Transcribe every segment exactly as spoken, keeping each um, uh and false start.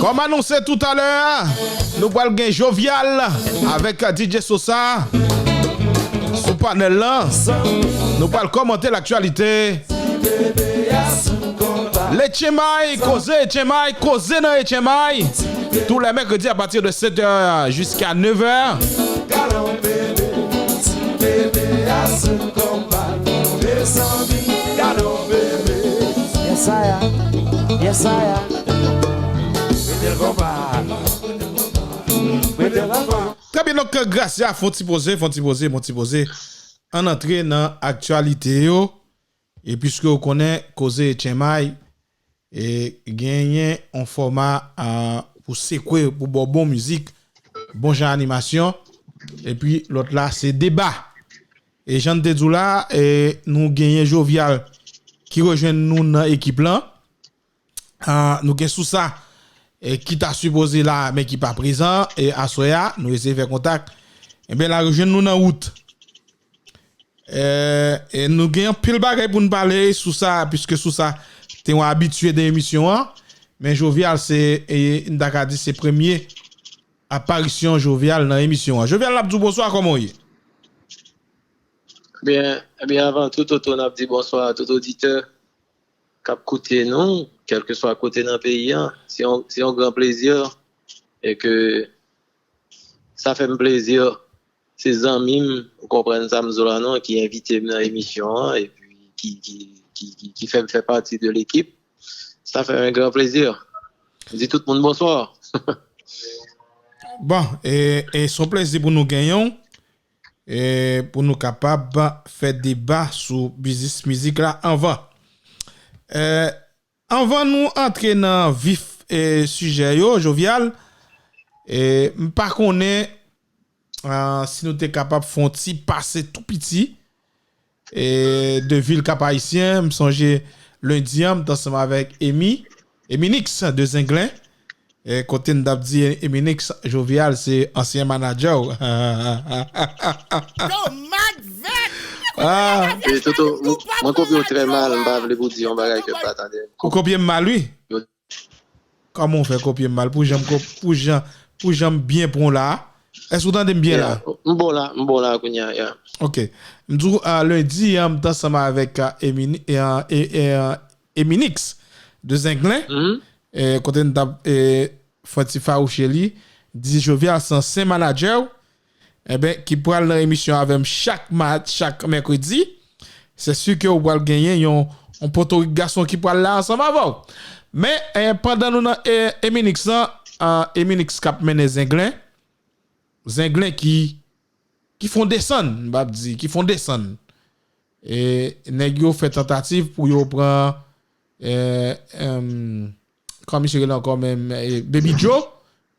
Kòm anonse toutalè, nou pral gen Jovial avèk D J Sosa sou panèl lan. Nou pral kòmante laktyalite. Etchenmay, koze Etchenmay, koze nan Etchenmay. Tous les mercredis à partir de sept heures jusqu'à neuf heures. Yes, I am. Yes, I am. Trè byen, donk, Gracia, fon ti poze, fon ti poze, fon ti poze. Ann antre nan aktyalite yo. E piske w konnen koze Etchenmay, e genyen yon fòma a, pou sekwe, pou ba w bon mizik, bon jan animasyon, epi lòt la se deba. E jan n te di w la, e nou genyen Jovial ki rejwenn nou nan ekip lan. Ah, nou gen Sousa, e ki ta sipoze la, men ki pa prezan, e aswè a, nou eseye fè kontak. Ebyen, l a rejwenn nou nan wout. E, e nou gen anpil bagay pou n pale sou sa, piske Sousa te yon abitye de emisyon an. Men Jovial se, e, n ta ka di se premye aparisyon Jovial nan emisyon an. Jovial, n ap di w bonswa, kòman w ye? Byen, ebyen, avan tout, Toto, n ap di bonswa a tout oditè k ap koute nou, kèlkeswa kote nan peyi an. Se yon, se yon gran plezi e ke sa fè m plezi. Se zanmi m, ou konprann sa m di w la non, ki envite m nan emisyon an, epi ki, ki, ki, ki, ki fè m fè pati de lekip. Sa fè m yon gran plezi. M di tout moun bonswa. Bon, e, e se yon plezi pou nou genyen w, e pou nou kapab fè deba sou biznis mizik la anvan. E, anvan nou antre nan vif, e, sijè yo, Jovial, e, m pa konnen, a, si nou te kapab fè yon ti pase tou piti, e, de vil Kap Ayisyen. M sonje lendi an, m t ansanm avèk Emi, Eminix de Zenglen, e, kote n t ap di Eminix, Jovial se ansyen manadjè w. Yo, mad vèt! Ah. E Toto, mwen, mwen kopye w trè mal, m pa vle pou di yon bagay ke m pa tande. Ou kopye m mal, wi. Kòman w fè kopye m mal? Pou jan m kop-, pou jan, pou jan m byen pran w la. Èske w tande m byen la? Yeah. M bon la, m bon la kounye a, yeah. Ok. M di w, ah, lendi an, m t ansanm avèk, ah, Emini-, eh, ah, eh, eh, ah, Eminix de Zenglen, Mhm. eh, kote n t ap, eh, fè ti fawouche li, di Jovial se ansyen manadjè w, enben, ki pral nan emisyon avè m chak ma-, chak mèkredi. Se si ke ou pral genyen yon, yon potorik gason ki pral la ansanm avè w. Men, eh, pandan nou nan, eh, Eminix lan, ah, Eminix k ap mennen Zenglen, Zenglen ki, ki fè yon desann, m p ap di, ki fè yon desann. E nèg yo fè tantativ pou yo pran, eh, em, kòman misye rele ankò menm, eh, Baby Joe,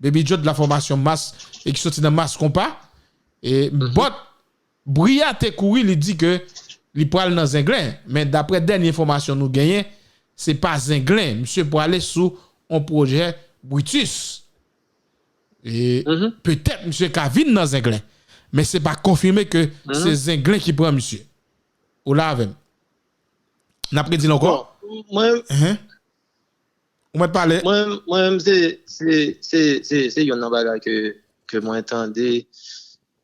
Baby Joe de la fòmasyon Mas, e ki soti nan Mas Konpa. E but, bri a te kouri, li di ke li pral nan Zenglen. Men daprè dènye enfòmasyon nou genyen, se pa Zenglen. Misye prale sou yon pwojè Brutus. E Mhm. petèt misye ka vin nan Zenglen. Men se pa konfime ke Mhm. se Zenglen ki pran misye. Ou la avè m? N ap redi l ankò? Bon, mwen, Hein? Ou mèt pale? Mwen, mwen menm, se, se, se, se, se youn nan bagay ke, ke mwen tande.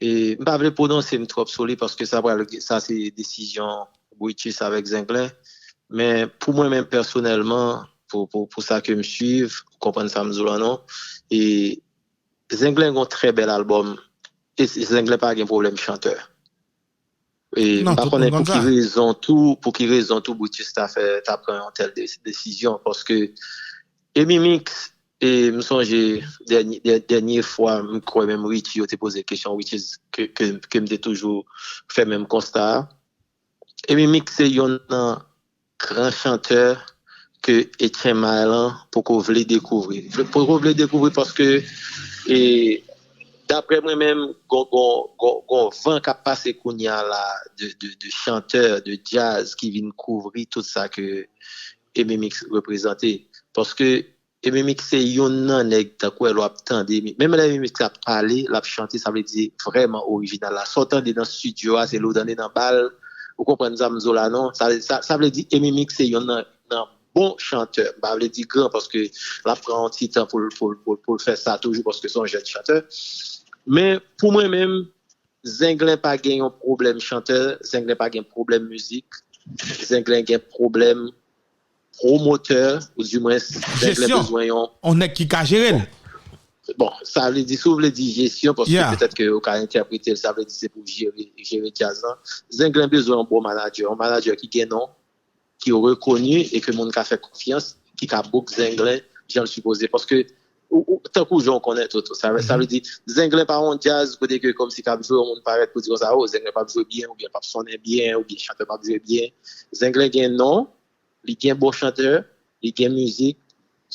E m pa vle pwononse m twòp sou li paske sa pral, sa se desizyon Brutus avèk Zenglen. Men pou mwen menm pèsonèlman, pou, pou, pou sa ke m swiv, ou konprann sa m di w la non. E Zenglen gen yon trè bèl albòm. E Zenglen pa gen pwoblèm chantè. E Non, m pa tout konnen moun pou konn ki sa. Rezon tou, pou ki rezon tou Brutus ta fè, ta pran yon tèl de, desizyon. Paske Emi Mix, e m sonje dènye, dè- dènye fwa, m kwè menm Richie yo te poze kesyon Richie ke, ke, ke m te toujou fè menm konsta a. Emi Mix se youn nan gran chantè ke Etchenmay lan poko vle dekouvri. Vle- Poko vle dekouvri paske, e, daprè mwen menm, gon, gon, gon, gon van k ap pase kounye a la de, de, de chantè, de djaz ki vin kouvri tout sa ke Emi Mix reprezante. Paske Emi Mix se youn nan nèg tankou lè w ap tande, menm lè Emi Mix ap pale, l ap chante, sa vle di vrèman orijinal la. Sa w tande nan estidyo a, se lè w tande nan bal, ou konprann sa m di w la non? Sa, sa, sa vle di Emi Mix se youn nan, nan bon chantè. M pa vle di gran paske l ap pran yon ti tan pou l pou l- pou l- pou l fè sa toujou paske se yon jèn chantè. Men pou mwen menm, Zenglen pa gen yon pwoblèm chantè, Zenglen pa gen pwoblèm mizik, Zenglen gen pwoblèm pwomotè, ou di mwens Zenglen bezwen yon... On nèg ki ka jere l. Bon, sa vle di, si w vle di jesyon, paske petèt ke ou ka entèprete l, sa vle di se pou jere, jere djaz lan. Zenglen bezwen yon bon manadjè, yon manadjè ki gen non, ki rekoni e ke moun ka fè konfyans, ki ka book Zenglen jan l sipoze. Paske, ou, ou, tankou jan w konnen Toto, sa, sa vle di, Zenglen pa yon djaz kote ke kòmsi k ap jwe, yon moun parèt pou di konsa, oh, Zenglen p ap jwe byen, oubyen l p ap sonnen byen, oubyen chantè p ap jwe byen. Zenglen gen non, li gen bon chantè, li gen mizik.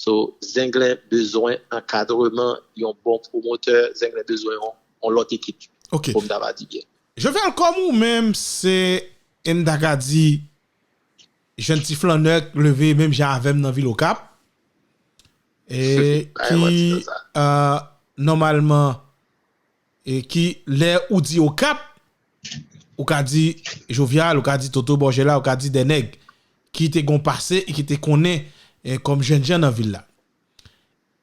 So, Zenglen bezwen ankadreman yon bon pwomotè, Zenglen bezwen yon, yon lòt ekip. Ok. Pou m ta va di byen. Jovenel, kòm ou menm, se, e m ta ka di, jèn ti flannè k leve menm jan avè m nan vil Okap. E ki, nòmalman, e ki lè ou di Okap, ou ka di Jovial, ou ka di Toto Borgella, ou ka di de nèg ki te gon pase e ki te konnen, e, kòm jènjan nan vil la.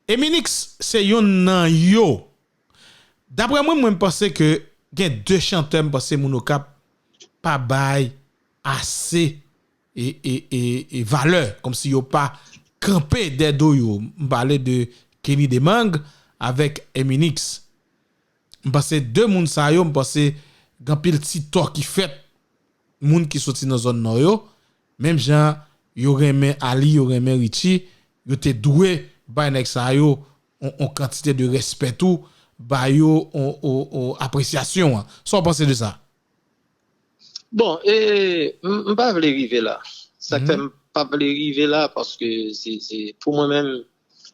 Eminix se yonn nan yo. Daprè mwen, mwen m panse ke gen de chantè m panse moun Okap pa bay ase e, e, e, e valè, kòmsi yo pa kanpe dè do yo. M pale de Kenny Demang avèk Eminix. M panse de moun sa yo, m panse gen anpil ti tò ki fèt moun ki soti nan zòn nò yo, menm jan yo renmen Ali, yo renmen Richie, yo te dwe bay nèg sa yo on, on kantite de respè tou, ba yo on, on, on apresyasyon an. Sa w panse de sa? Bon, e, m, m pa vle rive la. Sa k fè m pa vle rive la, paske se, se, pou mwen menm,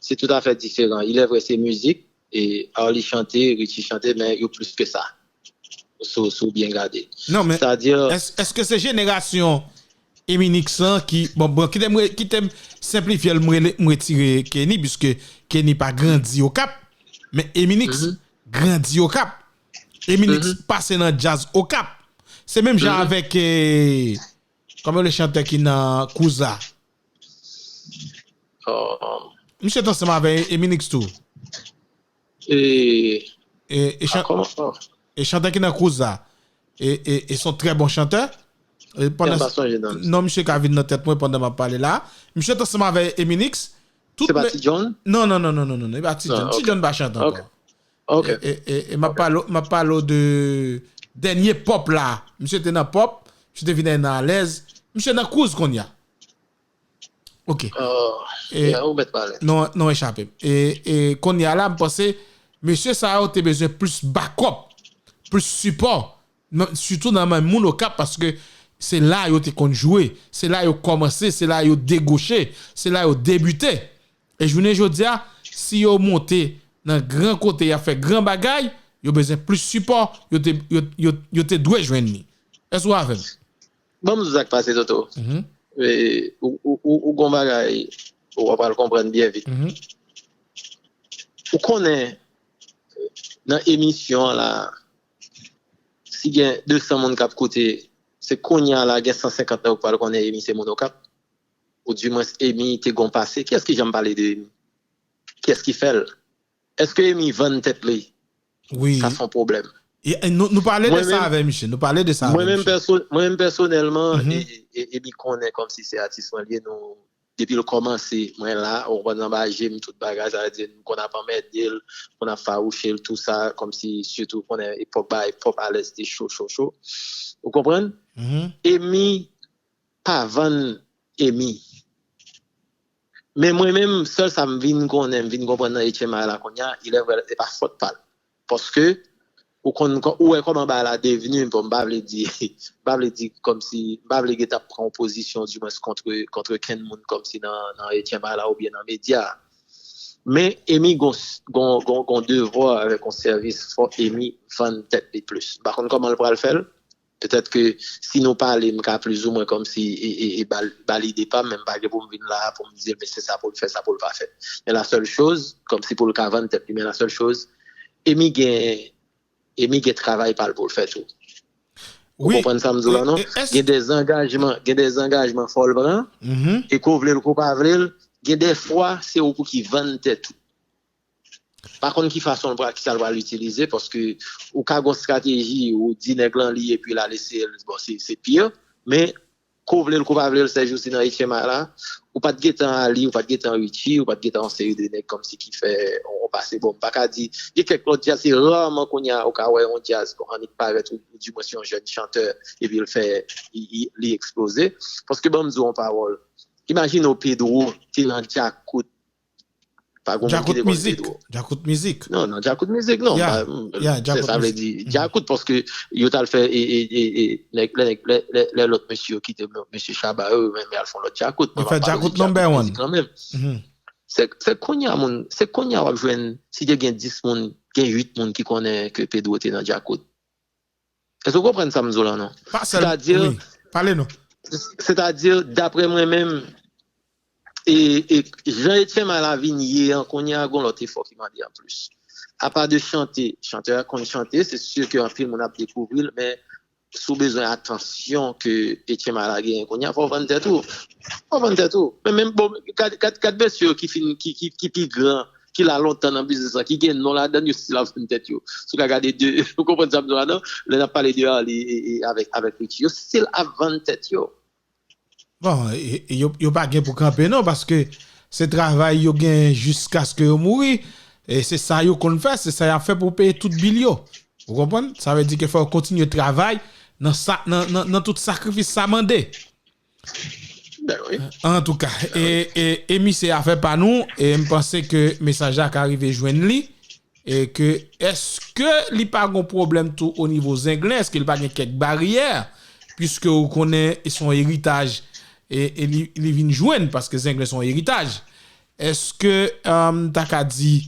se toutafè diferan. Ilèvrè, se mizik, e Arly chante, Richie chante, men yo plis ke sa. Si w, si w byen gade. Non, men Sa di, èske se jenerasyon Eminix lan ki, bon, bon, kite m, re- kite m senplifye l, m rele- m retire Kenny, piske Kenny pa grandi Okap, men Eminix grandi Okap. Eminix pase nan djaz Okap. Se menm jan avèk, eh, kòman le chantè ki nan Kouza? Misye t ansanm avè Eminix tou. E, e, e, chan, e chantè ki nan Kouza. E, e, e se yon trè bon chantè. E pandan, non, misye ka vin nan tèt mwen pandan m ap pale la. Misye t ansanm avè Eminix. Tout Se pa men- Ti John? Non, non, non, non, non, non, non. E pa Ti John. Ti John pa chante ankò. Ok. E, e, e, e m ap pale, m ap pale w de dènye pòp la. Misye te nan pòp. Misye te vin nan alèz. Misye nan Kouz kounye a. Ok. Oh, e, yeah, ou mèt pale. Non, non, echape m. E, e kounye a la, m panse, mesye sa yo te bezwen plis bakòp, plis sipò, nan- sitou nan men moun Okap, paske se la yo te konn jwe, se la yo kòmanse, se la yo degouche, se la yo debite. E jounen jodi a, si yo monte nan gran kote, y ap fè gran bagay, yo bezwen plis sipò, yo te, yo, yo, yo te dwe jwenn li. Èske w avè m? Ban m di w sa k pase, Toto. E, ou, ou, ou, ou gon bagay, ou w ap pral konprann byen vit. Ou konnen, nan emisyon an la, si gen de san moun k ap koute, se kounye a la, gen san senkant nèg k pral konnen Emi se moun Okap. Ou di mwens Emi te gon pase. Kiyès ki janm pale de Emi? Kiyès ki fè l? Èske Emi vann tèt li? Wi. Sa se yon pwoblèm. E, e, nou, nou pale de sa avè misye. Nou pale de sa avè misye. Mwen menm pèso- mwen menm pèsonèlman, e, e, e, Emi konnen kòmsi se atis mwen li ye, nou, depi l kòmanse, mwen la, ou konprann, anba je m, tout bagay, sa vle di, m konn ap anmède l, konn ap fawouche l, tou sa, kòmsi, sitou, konnen epòk ba, epòk alèz te cho, cho, cho. Ou konprann? Emi pa vann Emi. Men mwen menm, sèl sa m vin konnen, m vin konprann nan H M I la kounye a, ilèvrè, e pa fòt pa l. Paske, ou konn, ou wè kòman bagay la devni, bon, m pa vle di, m pa vle di kòmsi, m pa vle gentan pran yon pozisyon, dimwens, kont, kont kenn moun kòmsi nan, nan H M I la oubyen nan medya. Men, Emi gon, gon, gon, gon devwa avèk yon sèvis, fò Emi vann tèt li plis. M pa konn kòman l pral fè l, Petèt ke si nou pale, m ka plizoumwen kòmsi e, e, e ba l, ba l ide pa m, men m pa gen pou m vin la a pou m di l, men se sa pou l fè, sa pou l pa fè. Men la sèl choz, kòmsi pou l ka vann tèt li, men la sèl choz, Emi gen, Emi gen travay pa l pou l fè tou. Ou konprann sa m di w la, non? Gen de zangajman, gen de zangajman fò l pran, e ke w vle l, ke w pa vle l, gen de fwa, se ou pou ki vann tèt ou. Pa konn ki fason l pral, ki sa l pral itilize, paske ou ka gon estrateji, ou di nèg lan li, epi l al eseye l, bon, se, se pire, men ke w vle l, ke w pa vle l, Serge, ou si nan H M I la, ou pa t gentan Ali, ou pa t gentan Richie, ou pa t gentan yon seri de nèg kòmsi ki fè yon pase. Bon, m pa ka di, gen kèk lòt djaz, se raman kounye a ou ka wè yon djaz annik parèt, ou, ou di mwen se yon jèn chantè, epi l fè, li, li, li eksploze. Paske ban m di w yon pawòl. Imajine w Pedro te nan djakout. Pa gon moun ki te konn Pedro. Djakout mizik. Non, non, djakout mizik, non. Sa vle di djakout, paske yo t al fè, e, e, e, e, lè, lè, lè, lè, lè lòt mesye yo kite, mesye Shabba yo, yo menm y al fè yon lòt djakout. Yo fè djakout number one. Se, se kounye a moun, se kounye a w ap jwenn, si te gen dis moun, gen uit moun ki konnen ke Pedro te nan djakout. Èske w konprann sa m di w la, non? Sètadi, sètadi, daprè mwen menm, e, e jan H M I la vin ye an, kounye a gon lòt efò ki mande anplis. Apa de chante, chantè a konn chante, se si ke anpil moun ap dekouvri l, men si w bezwen atansyon ke H M I la genyen kounye a, fò w vann tèt ou. Fò w vann tèt ou. Men menm, bon, gad, gad, gad mesye yo ki fin, ki, ki, ki pi gran, ki la lontan nan biznis lan, ki gen non ladan l, yo still ap vann tèt yo. Si w ka gade de, ou konprann sa m di w la, non? Lè n ap pale de Ali e, e avèk, avèk Richie, yo still ap vann tèt yo. Bon, e, e yo, yo pa gen pou kanpe non, paske se travay yo gen jiskaske yo mouri, e se sa yo konn fè, se sa y ap fè pou peye tout bil yo. Ou konprann? Sa vle di ke fò yo kontinye travay nan sa, nan, nan, nan tout sakrifis sa mande. Antouka, e, e, Emi se afè pa nou, e m panse ke mesaj la ka rive jwenn li, e ke èske li pa gon pwoblèm tou o nivo Zenglen, èske li pa gen kèk baryè, piske ou konnen se yon eritaj, e, e li, li vin jwenn, paske Zenglen se yon eritaj. Èske, e, m ta ka di,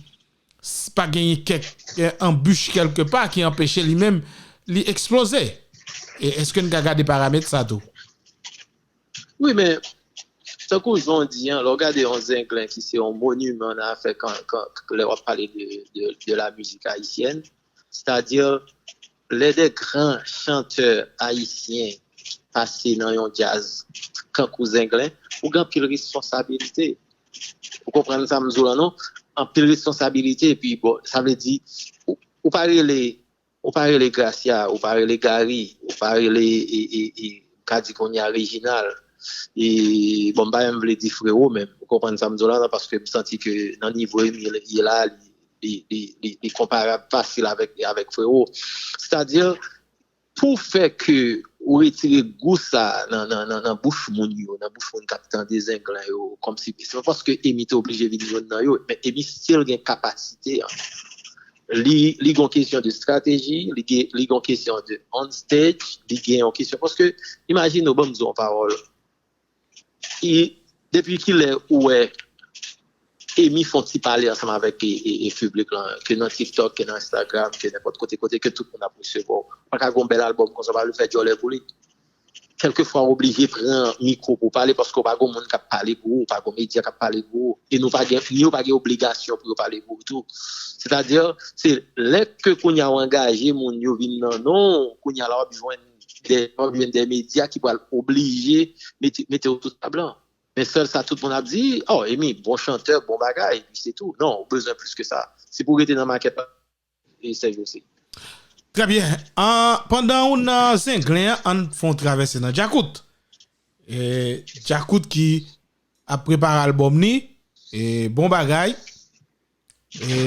s-, pa genyen kèk, e, anbich kèlkepa ki anpeche li menm li eksploze? E èske n ka gade paramèt sa tou? Wi, men, tankou jan w di an, lè w gade yon Zenglen ki se yon moniman nan afè kan, kan, lè w ap pale de, de, de la mizik ayisyèn, sètadi, lè de gran chantè ayisyen pase nan yon djaz kankou Zenglen, ou gen anpil responsabilite. Ou konprann sa m di w la, non? Anpil responsabilite, epi, bon, sa vle di, ou, ou pa rele, ou pa rele Gracia, ou pa rele Gary, ou pa rele, e, e, e, m ka di kounye a Reginald. E, bon, m pa menm vle di Frero, men ou konprann sa m di w la, non, paske m santi ke nan nivo Emi ye la, li, li, li, li, li konparab fasil avèk, avèk Frero. Sètadi, pou fè ke ou retire gou sa nan, nan, nan, nan bouch moun yo, nan bouch moun k ap tande Zenglen yo, kòmsi, se pa paske Emi te oblije vin youn nan yo, men Emi still gen kapasite an. Li, li gen yon kesyon de strateji, li gen, li gen yon kesyon de on stage, li gen yon kesyon, paske, imajine w, ban m di w yon pawòl. E depi kilè ou wè Emi fè yon ti pale ansanm avèk e, e, e piblik lan, ke nan TikTok, ke nan Instagram, ke nenpòt kote, kote ke tout moun ap resevwa w? Pa ka gen yon bèl albòm konsa, pa vle fè djòlè pou li. Kèlkefwa, ou oblije pran mikwo pou w pale, paske w pa gen moun k ap pale pou ou, ou pa gen medya k ap pale pou ou, e nou pa gen, yo pa gen obligasyon pou yo pale pou ou tou. Sètadi, se lè ke kounye a w angaje moun, yo vin nan non w, kounye a la w ap jwenn de, w ap jwenn de medya ki pral oblije mete, mete w sou tab lan. Men sèl sa tout moun ap di, oh, Emi, bon chantè, bon bagay, epi se tou. Non, ou bezwen plis ke sa. Si pou w rete nan makèt la, e Serge osi. Trè byen. An, pandan ou nan Zenglen an, ann fè yon travèse nan Djakout. E, Djakout ki ap prepare albòm ni, e, bon bagay. E,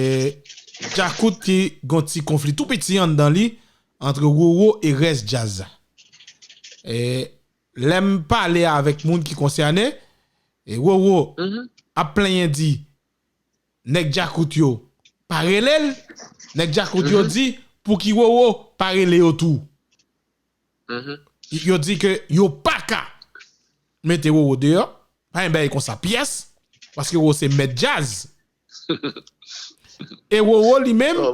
Djakout ki gon ti konfli tou piti anndan li, ant Roro e rès djaz la. E, lè m pale avèk moun ki konsène, e Roro ap plenyen di, nèg Djakout yo pa rele l, nèg Djakout yo di, pouki Roro pa rele yo tou? Yo di ke yo pa ka mete Roro deyò, pa gen bagay konsa pyès, paske Roro se mèt djaz. E Roro li menm,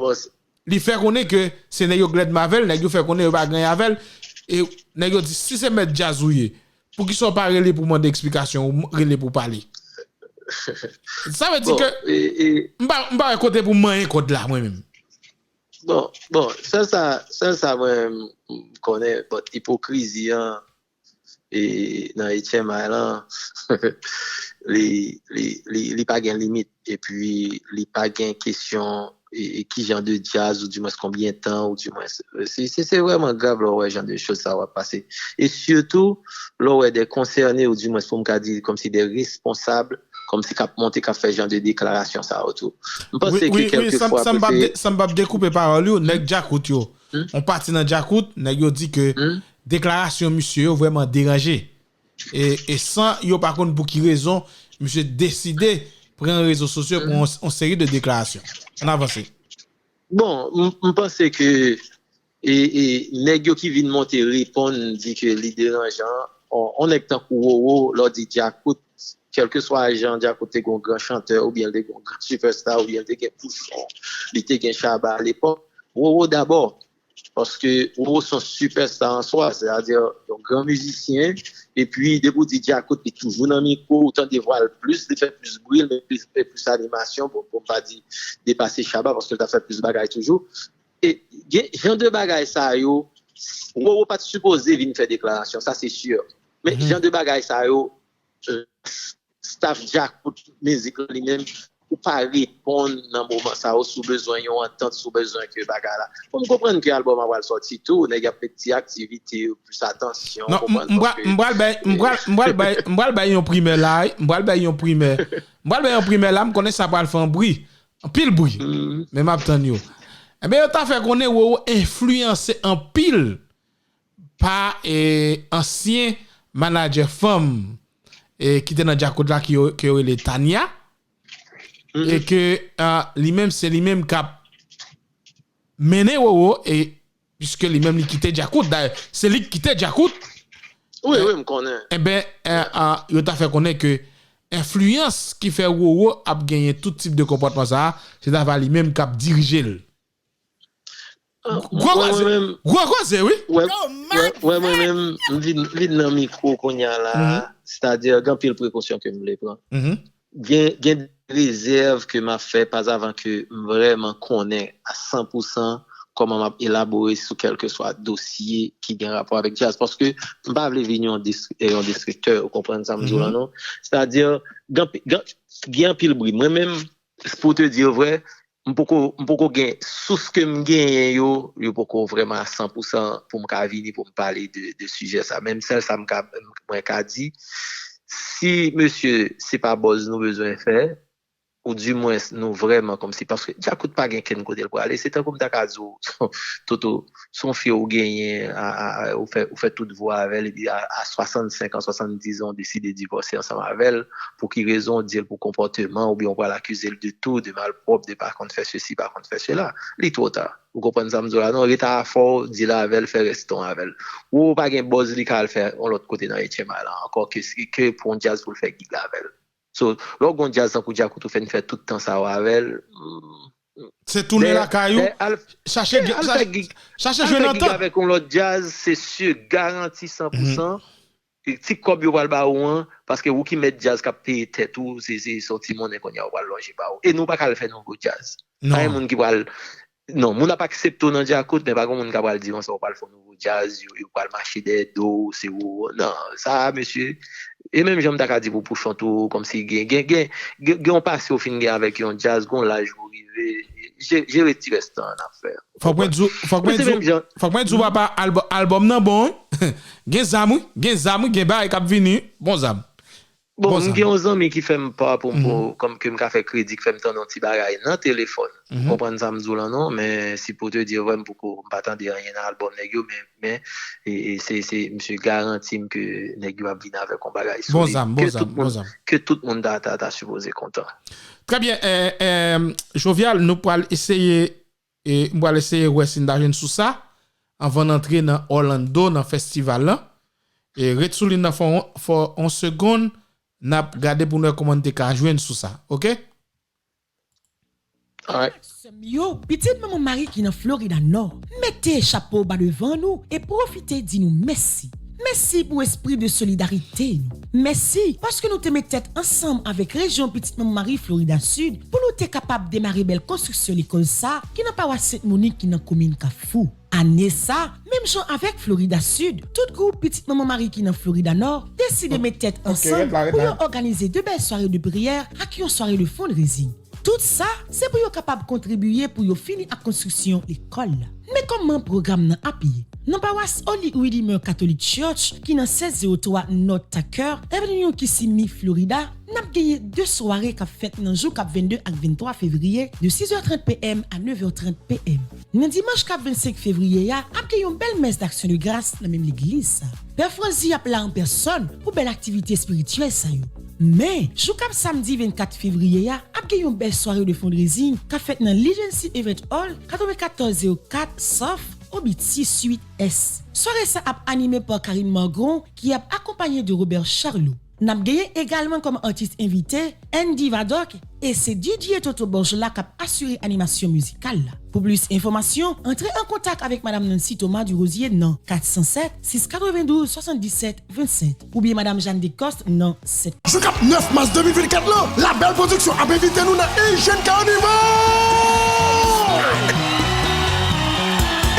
li fè konnen ke se nèg yo glèdman avè l, nèg yo fè konnen yo pa gen anyen avè l. E nèg yo di, si se mèt djaz ou ye, poukisa w pa rele pou mande eksplikasyon, ou rele pou pale? Sa vle di ke m pa, m pa wè kote pou m manyen kòd la, mwen menm. Bon, bon, sèl sa, sèl sa mwen m konnen, but ipokrizi an e, nan H M I lan, li, li, li, li pa gen limit. Epi, li pa gen kesyon e, e ki jan de djaz, ou dimwens konbyen tan, ou dimwens. Se, se, se vrèman grav lè w wè jan de choz sa w ap pase. E sitou, lè w wè de konsène, ou dimwens pou m ka di kòmsi de responsab, kòmsi k ap monte, k ap fè jan de deklarasyon sa yo tou. M panse ke kèlkefwa, san m p ap dekoupe pawòl yo, nèg Djakout yo, yon pati nan Djakout, nèg yo di ke deklarasyon misye yo vrèman deranje. E, e san yo pa konn pou ki rezon misye deside pran rezo sosyo pou yon, yon seri de deklarasyon. Ann avanse. Bon, m, m panse ke e, e nèg yo ki vin monte reponn di ke li deranjan, on, on nèg tankou Roro, lè w di Djakout, kèlkeswa jan Djakout te gen yon gran chantè, oubyen l te gen yon gran sipèsta, oubyen l te gen Pouchon, li te gen Shabba alepòk, Roro dabò, paske Roro se yon sipèsta an swa, sètadi yon gran mizisyen, epi depi w di Djakout, li toujou nan mikwo, ou tande vwa l plis, li fè plis bri, l met plis, plis animasyon, bon, pou m pa di depase Shabba, paske l t ap fè plis bagay toujou. E gen jan de bagay sa yo, Roro pa t sipoze vin fè deklarasyon, sa se si. Men jan de bagay sa yo, staff Djakout mizik lan li menm, ou pa reponn nan moman sa yo, si w bezwen yon antant, si w bezwen ke bagay la. Bon, m konprann ke albòm an pral sòti tou, nèg y ap met ti aktivite yo, plis atansyon, non, m pral bay, m pral, m pral bay, m pral bay yon primè la, wi. M pral bay yon primè. M pral bay yon primè la, m konnen sa pral fè yon bri. Anpil bri. Men m ap tann yo. Enben, yo ta fè konnen Roro enfliyanse anpil pa e, ansyen manadjè fanm e, ki te nan Djakout la, ki yo, ke yo rele Tania. E ke a, li menm, se li menm k ap mennen Roro, e piske li menm li kite Djakout. Dayè, se li ki kite Djakout. Wi, wi, m konnen. Enben, e, a, yo ta fè konnen ke enfliyans ki fè Roro ap genyen tout tip de konpòtman sa a, se ta va li menm k ap dirije l. Gwo koze, gwo koze, wi. Wè, wè, wè, mwen menm, m vin, vin nan mikwo kounye a la, sètadi gen anpil prekosyon ke m vle pran. Gen, gen de rezèv ke m ap fè pazavan ke m vrèman konnen a san pou san kòman m ap elabore sou kèlkeswa dosye ki gen rapò avèk djaz. Paske m pa vle vin yon destri-, yon destriktè, ou konprann sa m di w lan, non? Sètadi, gen, gen, gen anpil bri. Mwen menm, pou te di vrè, m poko, m poko gen sous ke m genyen yo, yo poko vrèman a san pou san pou m ka vini pou m pale de, de sijè sa. Men sèl sa m ka, mwen ka di, si mesye, se pa buzz nou bezwen fè, ou dimwens nou vrèman kòmsi, paske Djakout pa gen kenn kote l prale, se tankou m ta ka di w, Toto, se yon fi ou genyen, a, a, a, ou fè, ou fè tout vi w avè l, epi a, a swasannsenk an, swasanndis an, ou deside divòse ansanm avè l, pou ki rezon, w di l pou konpòteman, oubyen w pral akize l de tou, de malpwòp, de pa konn fè sesi, pa konn fè sela. Li twò ta. Ou konprann sa m di w la, non? Rete afè w, deal avè l, fè rès tan w avè l. Ou pa gen buzz li ka al fè yon lòt kote nan H M I lan ankò ke, ke pou yon djaz pou l fè gig la avè l. So, lè w gen yon djaz tankou Djakout ou fè n fè tout tan sa yo avè l, hmm, se tounen lakay ou, chache, chache jwenn antant avèk yon lòt djaz, se si, garanti san pou san. E ti kòb yo pral ba ou an, paske ou ki mèt djaz k ap peye tèt ou, se, se, se yon ti monnen kounye a yo pral lonje ba ou. E nou pa ka al fè nouvo djaz. Pa gen moun ki pral, non, moun ap aksepte w nan Djakout, men pa gen moun k ap pral di konsa ou pral fè yon nouvo djaz, yo, yo pral mache dèyè do w, se ou, non, sa, mesye. E menm jan m ta ka di pou Pouchon tou, kòmsi gen, gen, gen, gen, gen yon pase ou fin gen avèk yon djaz, gen yon laj ou rive, je-, jere ti rès tan an n ap fè. Fòk mwen di w, fòk mwen di w, fòk mwen di w, papa, albò-, albòm nan bon, wi. Gen zam, wi. Gen zam, wi. Gen bagay k ap vini, wi. Bon zam. Bon, m gen yon zanmi ki fè m pa pou m, pou, kòm ke m ka fè kredi, ki fè m tande yon ti bagay nan telefòn. Ou konprann sa m di w lan, non? Men, si pou te di vrè, m poko, m pa tande anyen nan albòm nèg yo, men, men, e, e, se, se, misye garanti m ke nèg yo ap vin avèk yon bagay solid. Bon zam, bon zam, bon zam. Ke tout moun ta, ta, ta sipoze kontan. Trè byen, e, e, Jovial, nou pral eseye e m pral eseye wè si n ta jwenn sou sa anvan n antre nan Orlando, nan festival lan. E ret sou liy nan fò, fò yon segonn, n ap gade pou n wè kòman n te ka jwenn sou sa, oke? Alright. Sè m yo, pitit manman Mari ki nan Floridal Nò, mete chapo w ba devan nou e pwofite di nou mèsi. Mèsi pou espri de solidarite nou. Mèsi paske nou te met tèt ansanm avèk rejyon Pitit Manman Mari Florida Sid pou nou te kapab demare bèl konstriksyon lekòl sa ki nan pawas Sent Monik ki nan komin Kafou. Ane sa, menm jan avèk Florida Sid, tout gwoup Pitit Manman Mari ki nan Florida Nò deside met tèt ansanm pou yo òganize de bèl sware de priyè ak yon sware de fundraising. Tout sa, se pou yo kapab kontribiye pou yo fini ak konstriksyon lekòl la. Men kòman pwogram nan ap ye? Nan pawas Holy Redeemer Catholic Church, ki nan sèz zewo twa North Tucker Avenue, Kissimmee, Florida, n ap genyen de sware k ap fèt nan jou k ap venndde ak venntwa fevriye, de sis è trant p m a nèf è trant p m. Nan dimanch k ap vennsenk fevriye a, ap gen yon bèl mès d'action de grâce nan menm legliz sa. Pè Franzi ap la an pèsòn pou bèl aktivite espirityèl sa yo. Men, jou k ap samdi vennkat fevriye a, ap gen yon bèl sware de fundraising k ap fèt nan Legacy Event Hall, katrevenkatòz zewo kat South Obiti Suite S. Sware sa ap anime pa Karine Margron, ki ap akonpaye de Robert Charlot. N ap genyen egalman kòm atis envite Andy Vadok, e se D J Toto Borjola k ap asire animasyon mizikal la. Pou plis enfòmasyon, antre an kontak avèk Madam Nancy Thomas du Rosier nan kat san sèt, sis katrevendouz, swasanndisèt, vennsèt, oubyen Madam Jeanne Decoste nan sèt. Jou k ap nèf mas de mil vennkat lan, Labèl Pwodiksyon ap envite nou nan Asian Carnival!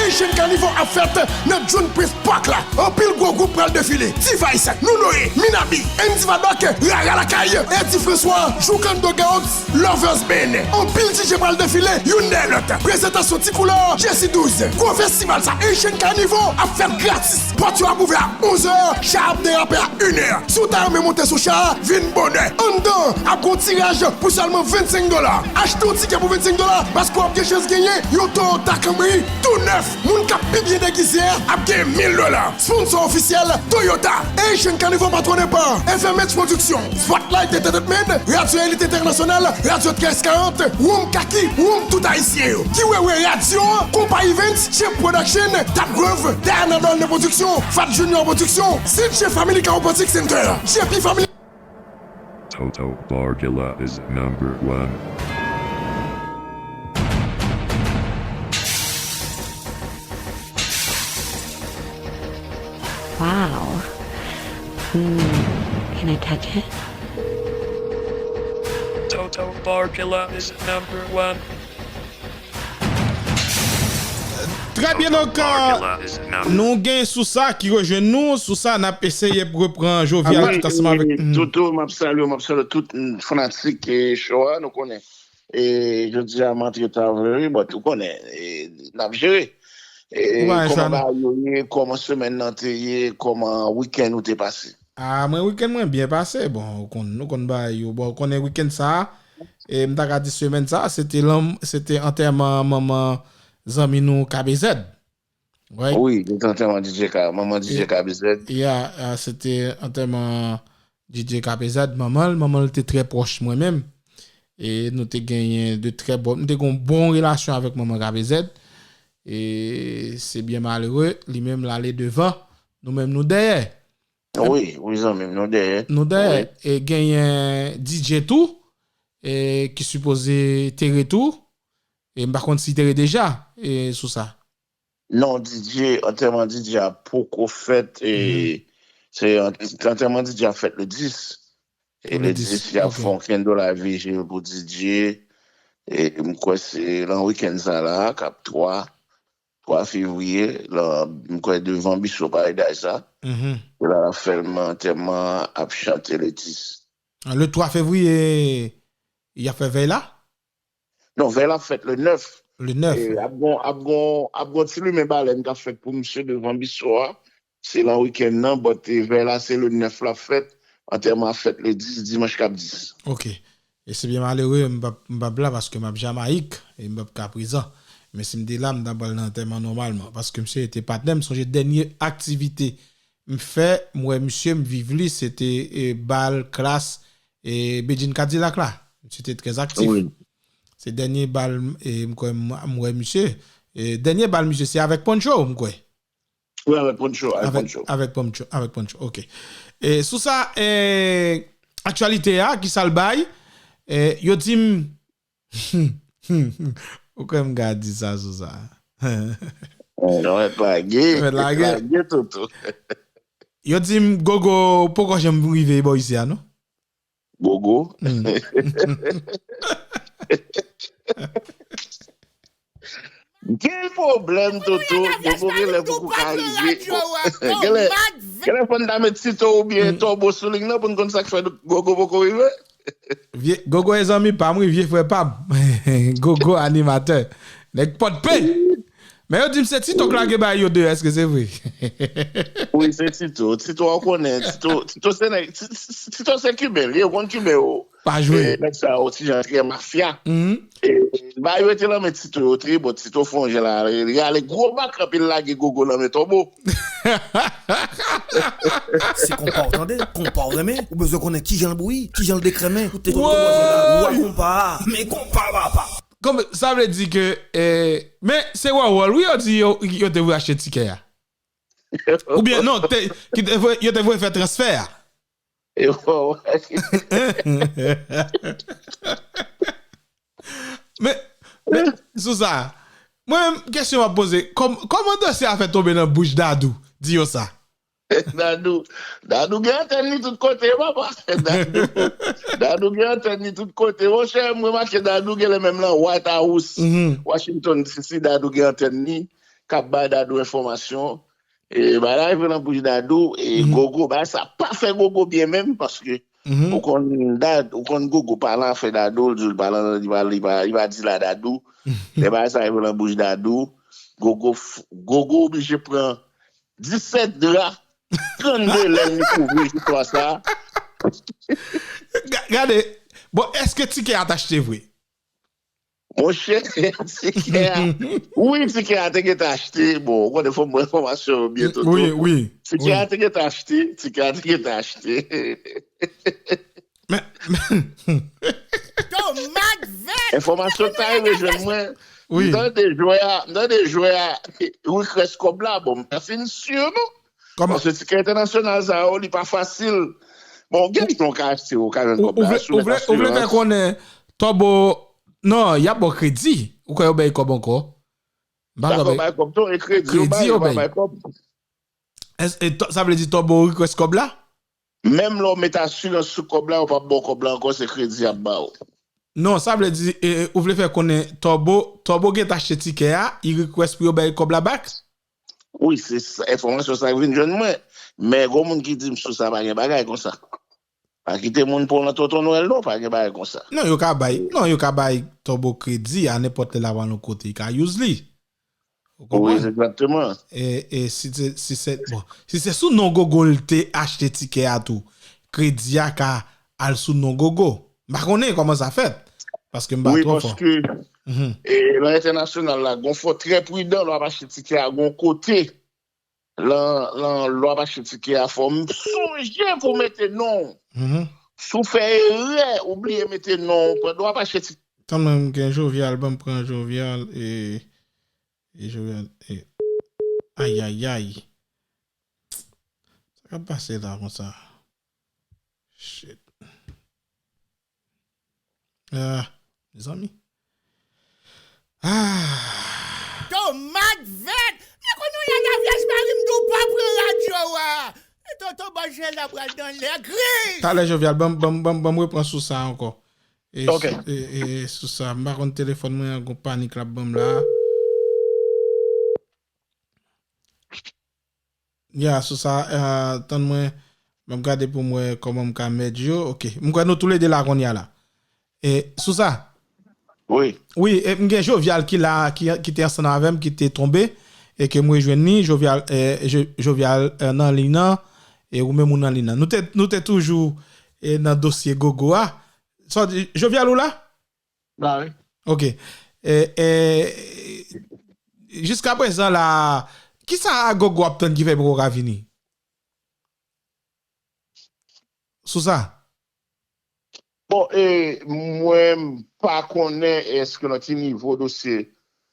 Asian Carnival ap fèt nan Dream Prince Park la. Anpil gwo gwoup pral defile. T-Vice, Nounoe, Minabi, Andy Vadok, Rara Lakay, Eddy François, Joukando Gaox, Lovers Band. Anpil D J pral defile, youn dèyè lòt. Prezantasyon Ti Koulè, Jesse douz. Gwo festival sa, Asian Carnival, ap fèt gratis. Pòt yo ap ouvè a onz è, cha ap derape a inè. Si w ta renmen monte sou cha a, vin bonè. Anndan, ap gon tiraj pou sèlman vennsenk dola. Achte yon tikè pou vennsenk dola, paske w ap gen chans genyen yon Toyota Camry tou nèf. Moun k ap pi byen degize a ap genyen mil dola. Sponsor ofisyèl, Toyota. Asian Carnival patwone pa F M H Production, Spotlight Entertainment, Radyo Elite Entènasyonal, Radyo trèz karant, Woum Kaki, Woum Tout Ayisyen yo. Guy Wewe Radio, Konpa Events, Champ Production, Tap Groove, Diana Dolne Production, Fat Junior Production, C J Family Chiropractic Center, J P Family. Toto Borgila is number one. Wow. Hmm. Can I touch it? Toto Borgila is number one. Trè byen, donk, nou gen Sousa ki rejwenn nou. Sousa, n ap eseye repran Jovial tout ansanm avèk. Toto, m ap salye w, m ap salye tout fanatik show a, nou konnen. E jodi a m antre ta vre wi, but ou konnen, n ap jere. E kòman bagay yo ye, kòman semèn nan te ye, kòman wikenn ou te pase? A, mwen, wikenn mwen byen pase. Bon, ou konn, nou konn bagay yo. Bon, ou konnen wikenn sa a, e m ta ka di semèn sa a, se te lanm, se te antèman manman zanmi nou K B Z. Right? Wi, se te antèman D J K, manman D J K B Z. Ya, se te antèman D J K B Z, manman l, manman l te trè pwòch mwen menm. E nou te genyen de trè bon, nou te gen yon bon relasyon avèk manman K B Z. E se byen malere, li menm l ale devan, nou menm nou dèyè. Wi, wi zanmi m, nou dèyè. Nou dèyè. E genyen D J tou, e ki sipoze te ret tou. E m pa konn si te ret deja, e sou sa. Non, D J, antèman D J a poko fèt, e se antèman D J a fèt le dis. E le dis, y ap fè yon kenn dola vijil pou D J. E m kwè se lan wikenn sa la, k ap twa, twa fevriye, lan, m kwè devan Biso Paradise la. Se la l ap fè antèman, ap chante le dis. Le twa fevriye, y ap fè vèy la? Non, vèy la ap fèt le nèf. Le nèf. E ap gon, ap gon, ap gon ti limen balèn k ap fèt pou misye devan Biso a. Se lan wikenn nan, but vèy la se le nèf l ap fèt. Antèman ap fèt le dis, dimanch k ap dis. Ok. E se byen malere, m p ap, m p ap la paske m ap Jamayik e m p ap ka prezan. Men si m te la, m ta pral nan antèman nòmalman. Paske misye te patnè m, sonje dènye aktivite m fè, m wè misye, m viv li, se te e, bal klas e Bedjine Kadilak la. Misye te trè aktif. Se dènye bal e, m kwè m, m wè misye. E, dènye bal misye, se avèk Poncho, m kwè. Wi, avèk Poncho, avèk Poncho. Avèk Poncho, avèk Poncho, ok. E, sou sa, e, aktyalite a, kisa l bay? E, yo di m, Ou kwè m ka di sa sou sa? Mèt lage, mèt lage, Toto. Yo di m Gogo poko janm rive bò isi a, non? Gogo. Gen pwoblèm, Toto. Gogo gen lè poko ka rive. Gen lè, gen lè fò n ta met Tito oubyen Tòbo sou liy nan pou n konn sa k fè Gogo poko rive. Vye, Gogo e zanmi pa m, wi, vye frè pa m. Gogo animatè. Nèg pòt pen. Men yo di m se Tito k lage bay yo de, èske se vre? Wi, se Tito. Tito, w konnen. Tito, Tito se nèg, Ti- Ti- Tito se Kiben, li, ou konn Kiben yo. Pa jwe. E, nèg sa yo, ti jan trè mafya. E, ba yo te nan men Tito yo, te, bon, Tito fè yon jan la, li ale gwo bak, anpi l lage Gogo nan men Tòbo. Se konpa w tande, konpa w renmen, ou bezwen konnen kijan l bouyi, kijan l dekrèmen, ou te tonbe bò jè la, wa konpa a, men konpa papa. Kòm, sa vle di ke, eh, men se Wòwòl, wi, yo di yo, yo te vle achte tikè a. Oubyen non, te, ki te vle, yo te vle fè transfè a. E Wòwòl. Men, men, sou sa, mwen menm, kesyon m ap poze, kòm, kòman dosye a fè tonbe nan bouch Dadou? Di yo sa. Dadou, Dadou gen antèn li tout kote, papa. Dadou, Dadou gen antèn li tout kote. Monchè, m remake Dadou genlè menm nan White House, Washington D C, Dadou gen antèn li, k ap bay Dadou enfòmasyon. E bagay la rive nan bouch Dadou, e Gogo, bagay sa pa fè Gogo byen menm, paske ou konn Dad, ou konn Gogo pa nan afè Dadou, l di l pa nan, li pa, li pa, li pa di la Dadou. Lè bagay sa rive nan bouch Dadou, Gogo, f- Gogo oblije pran disèt dra, trannde lèl li kouvri jistwa sa. Ga- Gade, bon, èske tikè a t achte vre? Monchè, tikè a, wi, tikè a te gentan achte. Bon, ou konnen fò m pran enfòmasyon yo byen, Toto. Wi, wi. Tikè a te gentan achte, tikè a te gentan achte. Men, men, Enfòmasyon ta rive jwenn mwen. Wi. M tande jwè a, m tande jwè a request kòb la. Bon, m pa fin si non. Kòman? Paske tikè entènasyonal sa yo, li pa fasil. Bon, gen jan w ka achte, ou ka jwenn kòb la, ou vle, ou vle, ou vle fè konnen Tòbo, non, y ap ba w kredi. Ou kwè yo bay kòb ankò? M pa kwè bay kòb, non, e kredi yo bay, yo pa bay kòb. Èske, e, sa vle di Tòbo request kòb la? Menm lè w met asirans sou kòb la, yo p ap ba w kòb la ankò, se kredi y ap ba w. Non, sa vle di, e, ou vle fè konnen Tòbo, Tòbo gentan achte tikè a, li request pou yo bay kòb la back? Wi, se sa, enfòmasyon sa k vin jwenn mwen. Men gon moun ki di m sou sa pa gen bagay konsa. Pa kite moun pran w nan tonton Nwèl non, pa gen bagay konsa. Non, yo ka bay, non, yo ka bay Tòbo kredi a nenpòt lè l ap al yon kote, li ka use li. Ou konprann? Wi, egzakteman. E, e si se, si se, bon, si se sou non Gogo l te achte tikè a tou, kredi a ka al sou non Gogo. M pa konnen kòman sa fèt, paske m pa twò fò. Wi, paske, e, nan entènasyonal la, gon fò trè pridan lè w ap achte tikè a, gon kote. Lan, lan lè w ap achte tikè a, fò w sonje pou w mete non w. Si w fè erè, ou bliye mete non w pandan w ap achte tikè. Tann mwen, m gen Jovial, ban m pran Jovial, e, e Jovial, e, ayayay. Sa k ap pase la konsa? Shit. Ah, mezanmi. Ah. Tomat vèt! Men kounye w la, Lavyèj Mari m di w pa pran radyo a. E tonton Bòjè la pral nan lè gri. Talè Jovial, ban m, ban m, ban m, ban m repran sou sa ankò. E, ok, sou, e, e, sou sa, m pa konn telefòn mwen an gon panik l ap ban m la. Ya, sou sa, ah, tann mwen, m ap gade pou m wè kòman m ka mèj yo. Ok, m kwè nou toulede la kounye a la. E, sou sa? Wi. Wi, e, m gen Jovial ki la, ki, ki te ansanm avè m, ki te tonbe, e ke m rejwenn li. Jovial, e, Jo- Jovial, e, nan liy nan, e ou menm ou nan liy nan. Nou te, nou te toujou, e, nan dosye Gogo a. Sa w di, Jovial ou la? La, wi. Ok. E, e, jiskaprezan la, kisa Gogo ap tann ki fè poko ka vini? Sou sa? Bon, e, mwen m pa konnen èske nan ki nivo dosye,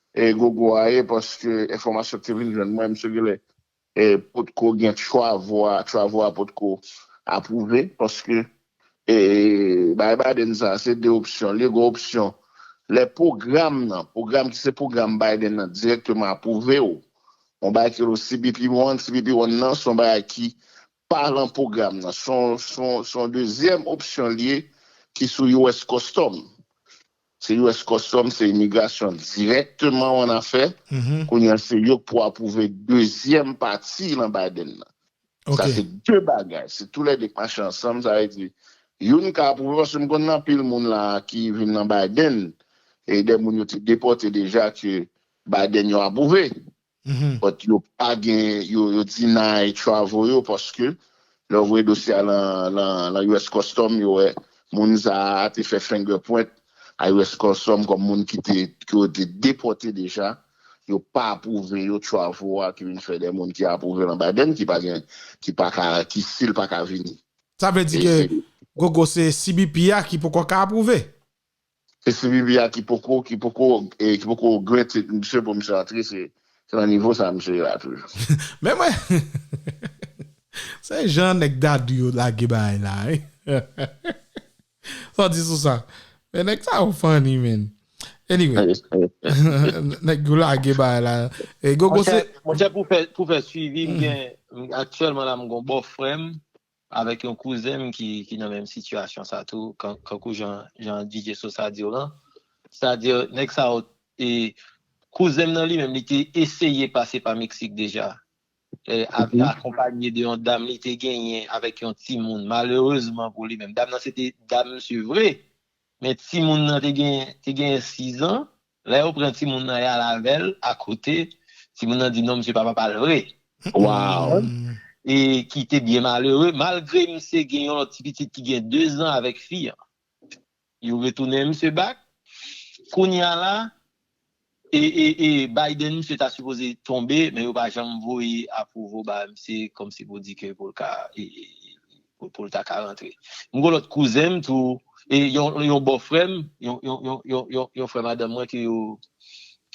e, Gogo a ye, paske enfòmasyon ki te vin jwenn mwen, misye genlè e, potko gen travaux a, travaux a potko apwouve, paske, e, bay Biden sa, se de opsyon. Li gen opsyon. Lè pwogram nan, pwogram ki se pwogram Biden nan, dirèkteman apwouve w, yon bagay ki rele C B P one, C B P one nan, se yon bagay ki pa lan pwogram nan. Se yon, se yon, se yon dezyèm opsyon l ye ki sou U S Custom. Se U S Custom, se imigrasyon dirèkteman w annafè. Kounye a, se yo k pou apwouve dezyèm pati lan Biden nan. Sa se de bagay. Se toulède k mache ansanm. Sa vle di, youn ka apwouve, paske m konn gen anpil moun la ki vin nan Biden, e de moun yo te depòte deja ke Biden yo apwouve. But yo pa gen, yo, yo deny travel yo, paske lè w voye dosye a lan, lan, lan U S Custom, yo wè moun sa a te fè fingerprint a U S Custom kòm moun ki te, ki yo te depòte deja. Yo pa apwouve yo travel a ki vin fè de moun ki apwouve lan Biden ki pa gen, ki pa ka, ki still pa ka vini. Sa vle di ke Gogo se C B P a ki poko ka apwouve. Se C B P a ki poko, ki poko, e, ki poko granted misye pou misye antre, se, se nan nivo sa misye ye la toujou. Men mwen, se jan nèg Dadou yo lage bagay la, wi. Sa w di sou sa? Men nèg sa yo funny, man. Anyway, nèg yo lage bagay la. E Gogo se. Monchè, monchè, pou fè, pou fè swivi, m gen, m, aktyèlman la, m gon bòfrè m avèk yon kouzen m ki, ki nan menm sitiyasyon sa tou, kan, kankou jan, jan D J Sosa di w lan. Sètadi, nèg sa yo, e, kouzen m nan li menm, li te eseye pase pa Meksik deja. E, a, akonpanye de yon dam li te genyen avèk yon timoun. Malerezman pou li menm, dam nan se te dam misye vre, men timoun nan te gen, te gen sis an. Lè yo pran timoun nan y al avè l akote, timoun nan di non, misye pa papa l vre. Wow. E ki te byen malere, malgre misye gen yon lòt ti pitit ki gen de zan avèk fi an. Yo retounen misye back. Kounye a la, e, e, e Biden, misye ta sipoze tonbe, men yo pa janm voye apwouvo ba misye kòmsi pou di ke pou l ka, e, e, e, pou, pou l ta ka rantre. M gon lòt kouzen m tou, e yon, yon bòfrè m, yon, yon, yon, yon, yon, yon frè madanm mwen ke yo,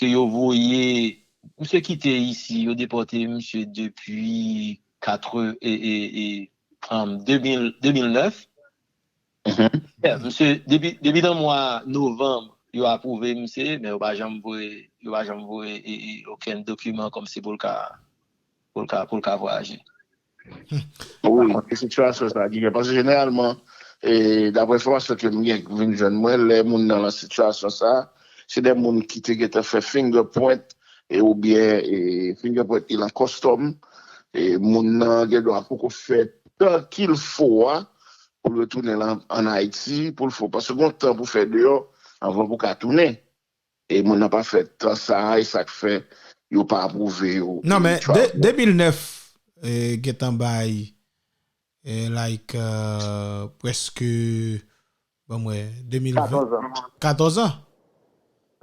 ke yo voye, misye kite isi, yo depòte misye depi katre, e, e, e, um, de mil, de mil nèf. Yeah, misye, depi, depi nan mwa novanm, yo apwouve misye, men yo pa janm voye, yo pa janm voye, e, e, okenn dokiman kòmsi pou l ka, pou l ka, pou l ka vwayaje. Wi, e sitiyasyon sa ki gen. Paske jeneralman, e, daprè enfòmasyon ke m gen ki vin jwenn mwen, lè moun nan lan sitiyasyon sa, se de moun ki te gentan fè fingerprint, e, oubyen, e, fingerprint li lan custom, e, moun nan gen dwa poko fè tan kil fo a pou l retounen lan, ann Ayiti, pou l fo. Paske gon tan pou fè deyò anvan pou ka tounen. E moun nan pa fè tan sa a, e sa k fè yo pa apwouve yo. Non, men de, de mil nèf, e, gentan bay, e, like, e, prèske, ban m wè, de mil ven, katòz an. Katòz an?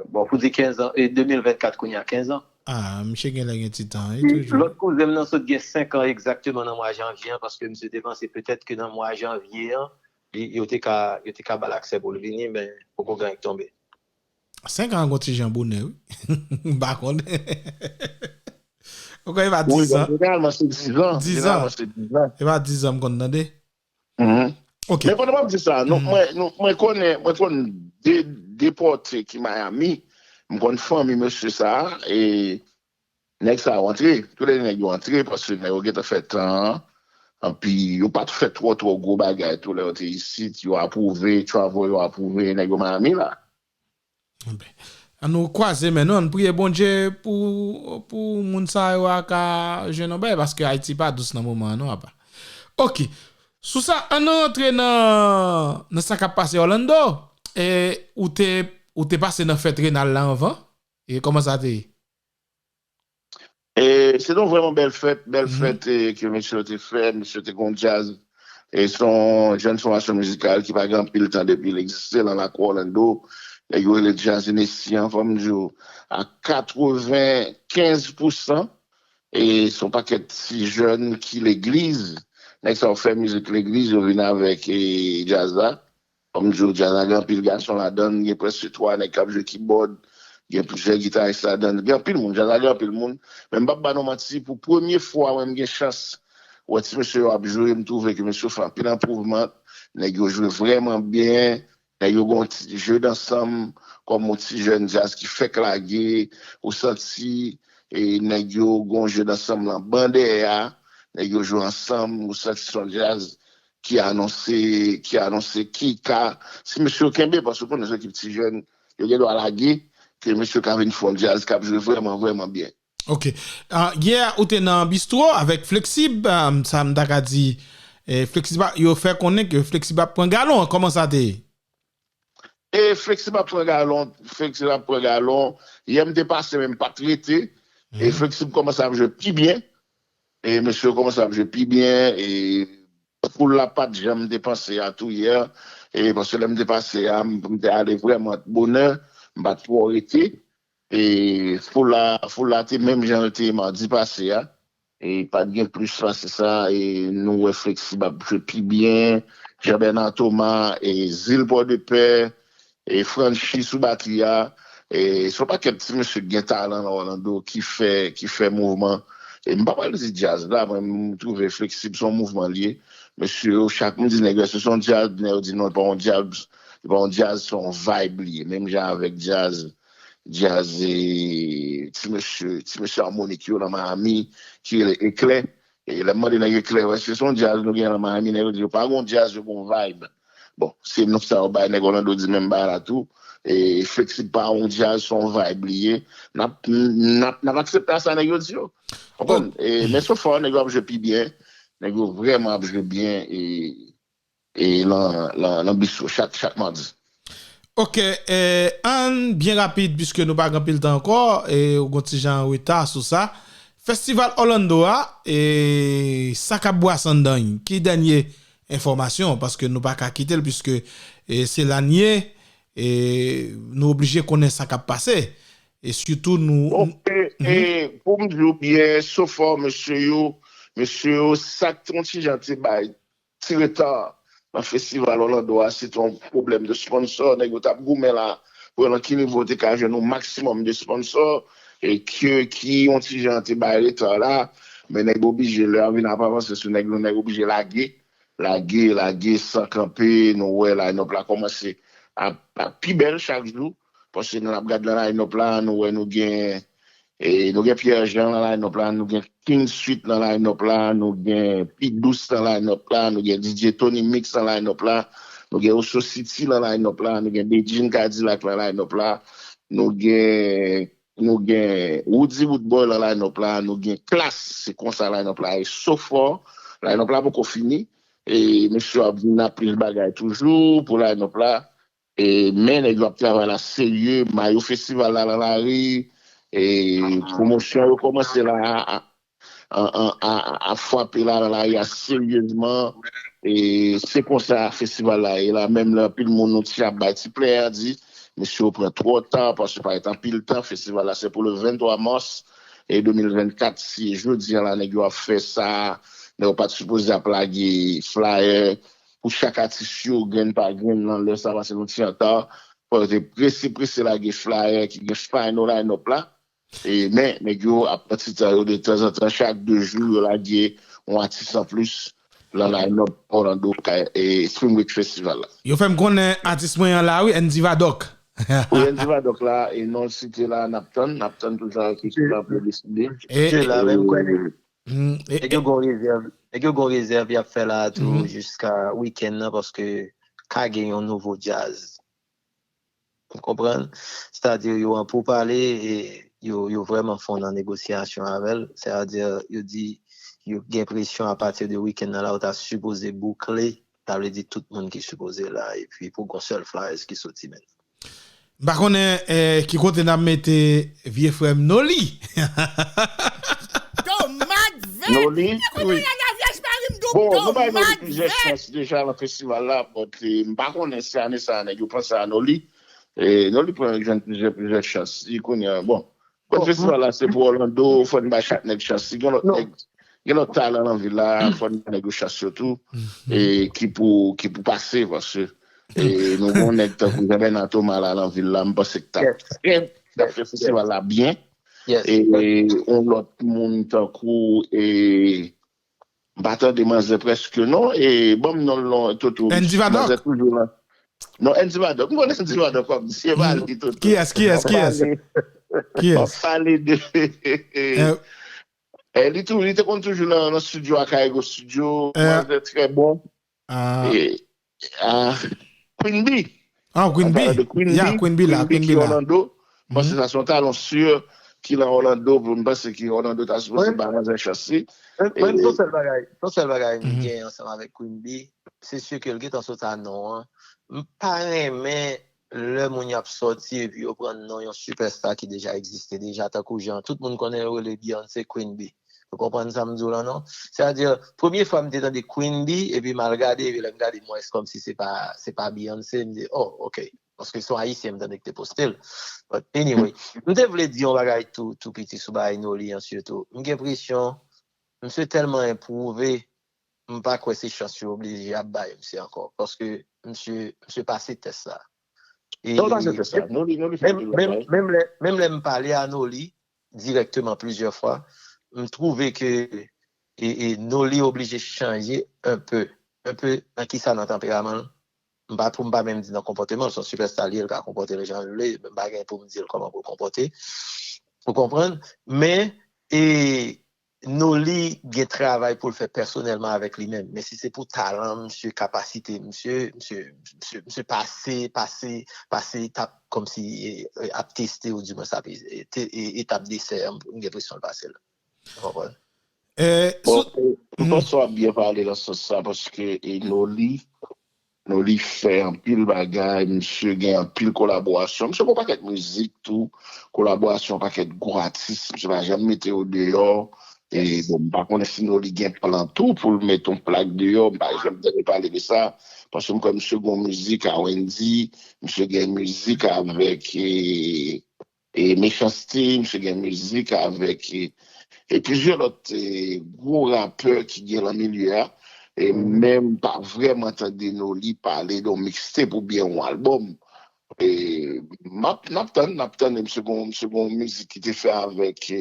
Bon, pou di kenz an, e de mil vennkat kounye a, kenz an. Ah, misye genlè gen ti tan, wi, toujou. Lòt kouzen m nan sot gen senk an egzakteman nan mwa janvye an, paske misye te panse petèt ke nan mwa janvye an, li, yo te ka, yo te ka ba l aksè pou l vini, men poko gen anyen k tonbe. Senk an gon ti jan bonè, wi. M pa konnen. Ou konnen e pa dizan. Jeneralman, se dizan. Dizan. Jeneralman, se dizan. E pa dizan m konn tande. Mhm. Ok. Men pandan m ap di sa, nou, mwen, nou, mwen konnen, mwen konn de depòte ki Miami. M konn fanmi mesye sa a, e nèg sa yo antre. Toulède nèg yo antre, paske nèg yo gentan fè tan an. Anpi, yo pa t fè twò, twò gwo bagay tou lè yo te isit. Yo apwouve, travel yo apwouve, nèg yo Miami la. Ann nou kwaze men nou, ann priye Bondye pou, pou moun sa yo a ka jwenn yon bagay, paske Ayiti pa dous nan moman an non, apa. Ok. Sou sa, ann nou rantre nan, nan sa k ap pase Orlando. E ou te, ou te pase nan fèt Renal la anvan? E kòman sa te ye? E se te yon vrèman bèl fèt, bèl fèt, e, ke mesye yo te fè, mesye yo te gon djaz. E se yon jèn fòmasyon mizikal ki pa gen anpil tan depi l egziste lan lakou Orlando. Nèg yo rele Djaz Nesyan, fò m di w, a katrevenkenz pousan. E se yon pakèt ti jèn ki legliz. Nèg sa yo fè mizik legliz, yo vin avèk, e, djaz la. Kòm m di w, djaz la gen anpil gason ladan l, gen prèske twa nèg k ap jwe kibòd, gen plizyè gitaris ladan l, gen anpil moun, djaz la gen anpil moun. Men m p ap ba nou manti, pou premye fwa mwen m gen chans wè ti mesye yo ap jwe, m twouve ke mesye yo fè anpil enpwouvman, nèg yo jwe vrèman byen, nèg yo gen yon ti jeu d'ensemble, kòm yon ti jèn djaz ki fèk lage, ou santi, e, nèg yo gen yon jeu d'ensemble lan ban dèyè a, nèg yo jwe ansanm, ou santi se yon djaz ki anonse, ki anonse, ki ka, si mesye yo kenbe, paske ou konnen se ekip ti jèn, yo gen dwa lage, ke mesye yo ka vin fè yon djaz k ap jwe vrèman, vrèman byen. Ok. Ah, yè, ou te nan bistro avèk Flexib, ah, sa m ta ka di, eh, Flexib, ap- yo fè konnen ke Flexib ap pran galon. Kòman sa te ye? E Flexib ap pran galon, Flexib ap pran galon. Yè m te pase, men m pa t rete. E Flexib kòmanse ap jwe pi byen. E mesye yo kòmanse ap jwe pi byen. E foul la pa t jan m te panse a tou yè. E paske lè m te pase a, m m te ale vrèman bonè. M pa t twò rete. E foul la, foul la te menm jan l te madi pase a. E pa t gen plis pase sa. E nou wè Flexib ap jwe pi byen. Jean Bernard Thomas, e Zil Pòdepè, e Franchi sou batri a. E se yon pakèt ti mesye ki gen talan nan Orlando ki fè, ki fè mouvman. E m pa pral di djaz la, mwen m twouve Flexib se yon mouvman li ye. Mesye yo, chak m di nèg yo, èske se yon djaz? Nèg yo di non, li pa yon djaz, li pa yon djaz, se yon vibe li ye. Menm jan avèk djaz, djaz e ti mesye, ti mesye Harmonik yo nan Miami, ki rele Eklè. E lè m mande nèg yo, Eklè, èske se yon djaz nou gen nan Miami? Nèg yo di yo pa gon djaz, yo gon vibe. Bon, se non sa yo bay nèg Orlando di menm bagay la tou. E Flexib pa yon djaz, se yon vibe li ye. N ap n ap n ap aksepte a sa nèg yo di yo. Konprann? E men so far nèg yo ap jwe pi byen. Nèg yo vrèman ap jwe byen e e nan, nan, nan bistro chak, chak madi. Ok, eh, ann byen rapid, piske nou pa gen anpil tan ankò, e ou gon ti jan an reta sou sa. Festival Orlando a, e sa k ap bwase anndan l, ki dènye enfòmasyon, paske nou pa ka kite l, piske e se la n ye, e nou oblije konnen sa k ap pase. E sitou nou. Ok, e pou m di w byen, so far mesye yo, mesye yo, sa k te yon ti jan te bay ti reta nan festival Orlando a, se te yon pwoblèm de sponsor. Nèg yo t ap goumen la pou wè nan ki nivo yo te ka jwenn yon maksimòm de sponsor, e ke ki yon ti jan te bay reta la, men nèg yo oblije, lè a vin ap avanse sou nèg yo, nèg yo oblije lage, lage, lage san kanpe. Nou wè line-up la kòmanse ap, ap pi bèl chak jou, paske lè n ap gad nan line-up la, nou wè nou gen E nou gen Pierre Jean nan line-up la, nou gen King Sweet nan line-up la, nou gen Pi Dous nan line-up la, nou gen D J Tony Mix nan line-up la, nou gen Oso City nan line-up la, nou gen Bedjine Cadillac nan line-up la, nou gen nou gen Roody Roodboy nan line-up la, nou gen Klass, se konsa line-up la ye so fò. Line-up la poko fini. E mesye yo ap vin ak plis bagay toujou pou line-up la. E, men nèg yo ap travay la serye, mayo festival la nan lari, e pwomosyon yo kòmanse la a, a, a, a, a frape la nan lari a seryezman. E se konsa festival la ye la, menm lè anpil moun nou ti ap bay ti plenti, mesye yo pran twò ta, paske parèt anpil tan, festival la se pou le venntwa mas e de mil vennkat, si jodi a la nèg yo ap fè sa, nèg yo pa t sipoze ap lage flyer, pou chak atis yo, grenn pa grenn nan lè sa, paske nou ti antan, fò yo te prese prese lage flyer ki gen final line-up la. E, men, nèg yo ap pran ti tan yo de tanzantan, chak de jou, yo lage yon atis anplis nan line-up Orlando e Spring Break Festival la. Yo fè m konnen atis mwen an la wi, Andy Vadok. Wi, Andy Vadok la, e non l site la, n ap tann, n ap tann pou jan ekip la pou deside. E, e, la menm kwè. Nèg yo gon rezèv, nèg yo gon rezèv y ap fè la a tou jiska wikenn nan paske ka gen yon nouvo djaz. Ou konprann? Sètadi yo an poupale e yo, yo vrèman fon nan negosyasyon avè l. Sètadi yo di yo gen presyon apati de wikenn nan la yo ta sipoze boukle, sa vle di tout moun ki sipoze la epi pou gon sèl flyers ki soti menm. M pa konnen eh, ki kote n ap mete vye frè m Noli. Domad vèt! Noli? Ki kote w ye la vyèj mari m doub Domad vèt! Bon, nou bay Noli plizyè chans deja nan festival la, but eh, m pa konnen si ane sa a nèg yo panse a Noli. Eh, Noli pran jwenn plizyè plizyè chans. Si kounye a, bon. Bon, festival la se pou Orlando, fò n bay chak nèg chans. Si gen lòt nèg, gen lòt talan nan vil la, fò n bay nèg yo chans yo tou. E ki pou, ki pou pase, paske e nou gen yon nèg tankou Jean Bernard Thomas la nan vil la, m panse k t ap trè, k t ap fè festival la byen. E yon lòt moun tankou e M pa tande manzè prèske non. E ban m non l non, Toto. Andy Vadok. Manzè toujou la. Non, Andy Vadok. M konnen Andy Vadok w ap di. Se pa li, Toto. Kiyès, kiyès, kiyès? Kiyès? W ap pale de. E li tou, li te konn toujou nan, nan studio a Kayego Studio, Eh. Manzè trè bon. Ah, E, ah, Queen B. ah, Queen An palan de B. Queen Yeah, B, Queen B la, Queen B Queen B ki la. Orlando. Mwen panse Mhm. sa se yon talan sur ki nan Orlando, pou m panse ki Orlando ta sipoze Mwen, ba Manzè chans li. mwen, mwen, E, yon sèl bagay, yon sèl bagay m Mhm. gen ansanm avèk Queen B, se si ke l gentan sot a non an. M pa renmen lè moun y ap sòti epi yo pran non yon sipèsta ki deja egziste deja, tankou jan tout moun konnen yo rele Beyoncé Queen B. Ou konprann sa m di w lan non? Sètadi, premye fwa m te tande Queen B, epi m al gade, epi lè m gade, mwen, se kòmsi se pa, se pa Beyoncé, m di, oh, ok. Paske se yon Ayisyen m tande ki te poste l. But anyway, m te vle di yon bagay tou, tou piti sou bagay Nolly an sitou. M gen enpresyon, misye tèlman enpwouve, m pa kwè se chans yo oblije ap bay misye ankò. Paske misye, misye pase tès la. E Non, pa se sa. Nolly, Nolly fè menm, anpil menm, bagay. menm lè, menm lè m pale a Nolly dirèkteman plizyè fwa, m twouve ke e, e Nolly oblije chanje un peu, un peu nan kisa nan tanperaman l. M pa pou m pa menm di nan konpòteman l, se yon sipèsta li ye, l ka konpòte l jan l vle, m pa gen pou m di l kòman pou l konpòte. Ou konprann? Men, e, Nolly gen travay pou l fè pèsonèlman avèk li menm. Men si se pou talan misye, kapasite misye, misye, misye, misye pase, pase, pase etap kòmsi e, e, ap teste ou di mwen sa, e, te- e, etap desè an, m gen enpresyon l pase l. Ou konprann? Eh, Bon, sou- m panse w ap byen pale nan sans sa, paske e Nolly, Nolly fè anpil bagay, misye gen anpil kolaborasyon. Misye gen yon pakèt mizik tou, kolaborasyon pakèt gwo atis, misye pa janm mete yo deyò. E bon, m pa konnen si Nolly gen plan tou pou l mete yon plak deyò, m pa janm tande pale de sa, paske m kwè misye gen yon mizik a Wendyy, misye gen mizik avèk e, e Mechans-T, misye gen mizik avèk e, e plizyè lòt e, gwo rapè ki gen nan milye a. E men m pa vrèman tande Nolly pale de yon mixtape oubyen yon albòm. E m ap, n ap tann, n ap tann, misye gon, misye gon mizik ki te fè avèk e,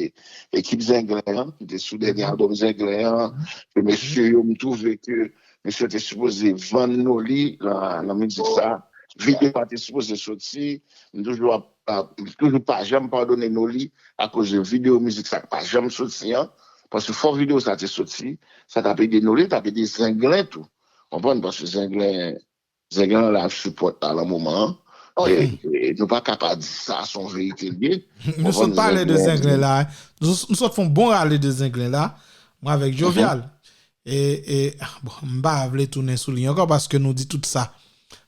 ekip Zenglen an, ki te sou dènye albòm Zenglen an. E mesye yo, m twouve ke mesye te sipoze vann Nolly nan, nan mizik sa. Videyo a te sipoze soti. M toujou ap, ap- m toujou pa janm padone Nolly akoz de videyo mizik sa k pa janm soti an. Paske fò videyo sa te soti, sa t ap ede Nolly, t ap ede Zenglen tou. Konprann? Paske Zenglen, Zenglen an la ap sipòt la nan moman an. Oh, E, yeah. e nou pa ka pa di sa, se yon verite l ye. Nou sot pale de Zenglen la. Nou, nou sot fè yon bon rale de Zenglen la. Mwen avèk Jovial. E, e, bon, m pa vle tounen sou li ankò paske nou di tout sa.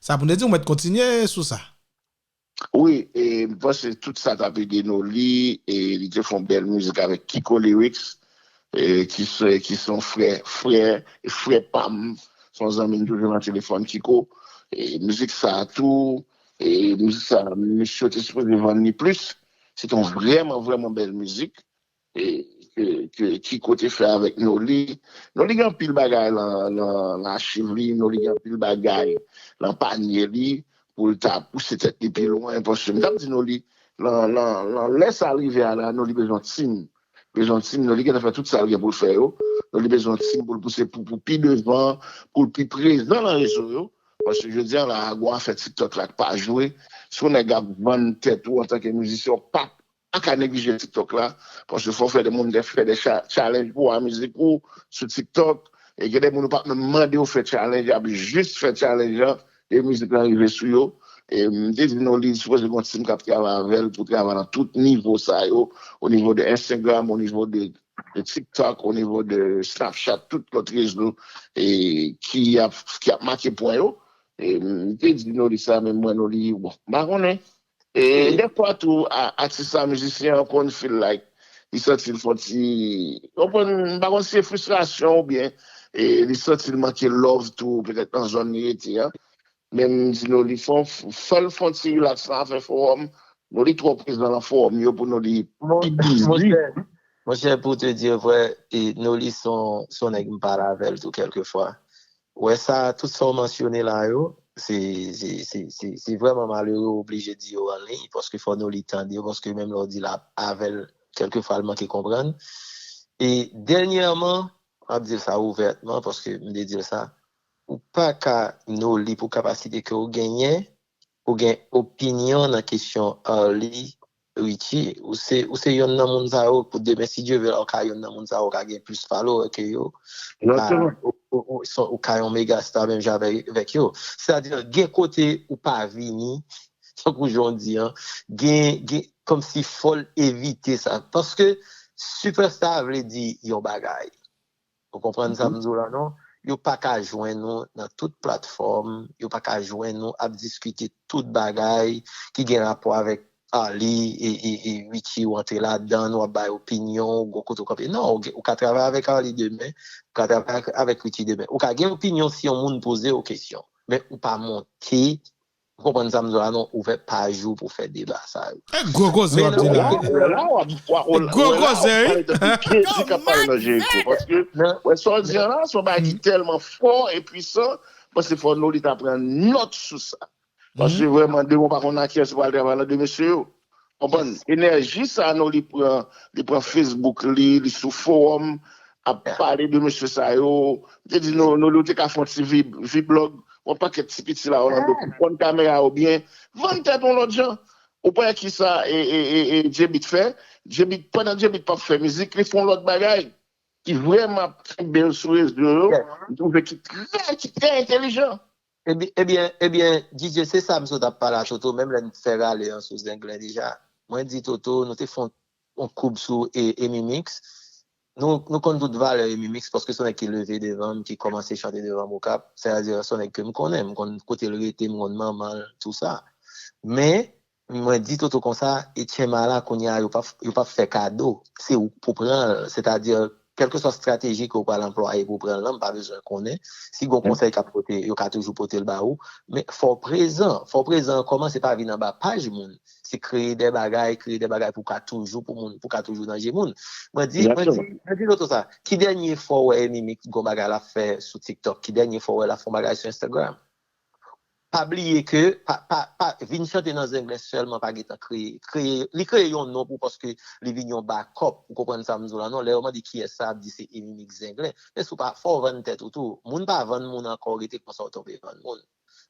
Sa pou nou di, ou mèt kontinye sou sa. Wi, e m panse tout sa t ap ede Nolly, e li te fè yon bèl mizik avèk Kiko Lyrics, e ki se, ki se yon frè, frè, e frè pa m, se yon zanmi m toujou nan telefòn, Kiko. E mizik sa a tou, e mizik sa a, misye te sipoze vann li plis. Se te yon vrèman, vrèman bèl mizik. E, ke, ke Kiko te fè avèk Nolly. Nolly gen anpil bagay nan, nan, nan achiv li, Nolly gen anpil bagay nan panye li pou l ta pouse tèt li pi lwen. Paske m t ap di Nolly, nan, nan, nan lè sa rive a la, Nolly bezwen yon team. Bezwen yon team, Nolly gentan fè tout sa l gen pou l fè yo. Nolly bezwen yon team pou l pouse pou, pou pi devan, pou l pi prezan nan rezo yo. Paske jodi a la, gon afè TikTok la k pa jwe. Si yon nèg ap vann tèt ou antanke mizisyen, w pa pa ka neglije TikTok la, paske fò w fè de moun te fè de cha- challenge pou w a mizik ou sou TikTok, e gen de moun ou pa menm mande yo fè challenge, y ap jis fè challenge an, e mizik lan rive sou yo. E m te di Nolly sipoze gon team k ap travay avè l pou travay nan tout nivo sa yo, o nivo de Instagram, o nivo de, de TikTok, o nivo de Snapchat, tout lòt rezo e ki ap, ki ap make pwen yo. E m te di Nolly sa, men mwen Nolly, bon, m pa konnen. E dèfwa tou, a- atis la, mizisyen an konn feel like li santi l fò ti, konprann, m pa konn si se fristrasyon oubyen e li santi l manke love tou, petèt nan zòn li rete an. Men m di Nolly fò, fò l fè yon ti relax nan afè fowòm. Nolly twò prezan nan fowòm yo pou Nolly Mon- pi bizi. Monchè, monchè, pou te di vrè, e Nolly se yon, se yon nèg m pale avè l tou kèlkefwa. Wè sa, tout sa w mansyone la yo, se, se, se, se, se vrèman malere w oblije di yo an liy, paske fò Nolly tande yo, paske menm lè w di l ap avè l, kèlkefwa l manke konprann. E dènyèman, m ap di l sa ouvètman, paske m te di l sa, ou pa ka Nolly pou kapasite ke w genyen, ou gen opinyon nan kesyon Arly Richie, ou se, ou se yonn nan moun sa yo, pou demen, si Dye vle, ou ka yonn nan moun sa yo, ou ka gen plis follower ke yo. Ou ka, Exactement. ou, ou, ou, so- ou ka yon mega star menm jan avè- avèk yo. Sètadi, gen kote ou pa vini, tankou jan w di an, gen, gen, kòmsi fò l evite sa. Paske superstar vle di yon bagay. Ou konprann sa m di w la, non? Yo pa ka jwenn nou nan tout platfòm, yo pa ka jwenn nou ap diskite tout bagay ki gen rapò avèk Arly e, e, e Richie, ou antre ladan, ou ap bay opinyon, ou gon kote ou kanpe. Non, ou, ou ka travay avèk Arly demen, ou ka travay avèk Richie demen. Ou ka gen opinyon si yon moun poze w kesyon, men ou pa monte, ou konprann sa m di w la, non, ouvè paj ou pou fè deba sa yo. E gwo koze w ap di la. Wè la, wè la, wè la, Gwo wè la, koze, wè wi. Pale tankou Jezi k ap pale nan Jeriko. Paske, wè, sa w di an la, se yon bagay ki tèlman fò e pwisan, paske fò Nolly ta pran nòt sou sa. Paske vrèman, demen w pa konn nan kiyès ou pral travay la, de mesye yo. Konprann? Enèji sa Nolly pran, li pran Facebook li, li sou fowòm, ap pale de mesye sa yo. M te di Nolly, ou te ka fè yon ti vi, vi blòg, yon pakèt ti piti la, Orlando, pou konn kamera yo byen. Vann tèt yon lòt jan. Ou pa wè kisa e, e, e, e J-Beat fè? J-Beat, pandan J-Beat p ap fè mizik, li fè yon lòt bagay ki vrèman ap kenbe l sou rezo yo, m twouve ki trè, ki trè entelijan. Ebyen, ebyen, ebyen, D J, se sa m sot ap pale a Toto, menm lè n fè rale an sou Zenglen deja. Mwen di Toto, nou te fè yon, yon koub sou e, Emi Mix. Nou, nou konn tout valè Emi Mix, paske se yon nèg ki leve devan m, ki kòmanse chante devan m Okap. Sètadi, se yon nèg ke m konnen, m konn kote l rete, m konn manman l, tou sa. Men, mwen di Toto konsa, Etyen Mala, kounye a, yo p ap, yo p ap fè kado. Se ou k pou pran l. Sètadi, kèlkeswa estrateji ke w pral anplwaye pou w pran l lan, m pa bezwen konnen. Si gon konsèy k ap pote, yo ka toujou pote l ba ou. Men fò w prezan. Fò w prezan an kòman? Se pa vin anba paj moun. Se kreye de bagay, kreye de bagay pou w ka toujou pou moun, pou w ka toujou nan je moun. Mwen di, mwen di, mwen di Toto sa. Ki dènye fwa w wè Emi Mix gon bagay l ap fè sou TikTok? Ki dènye fwa w wè l ap fè yon bagay sou Instagram? Pa bliye ke, pa, pa, pa, vin chante nan Zenglen sèlman pa gentan kreye, kreye, li kreye yon non pou paske li vin yon bakòp. Ou konprann sa m di w la, non? Lè yo mande kiyès sa, ap di se Emi Mix Zenglen. Men si w pa, fò w vann tèt ou tou. Moun pa vann moun ankò, rete konsa w tonbe vann moun.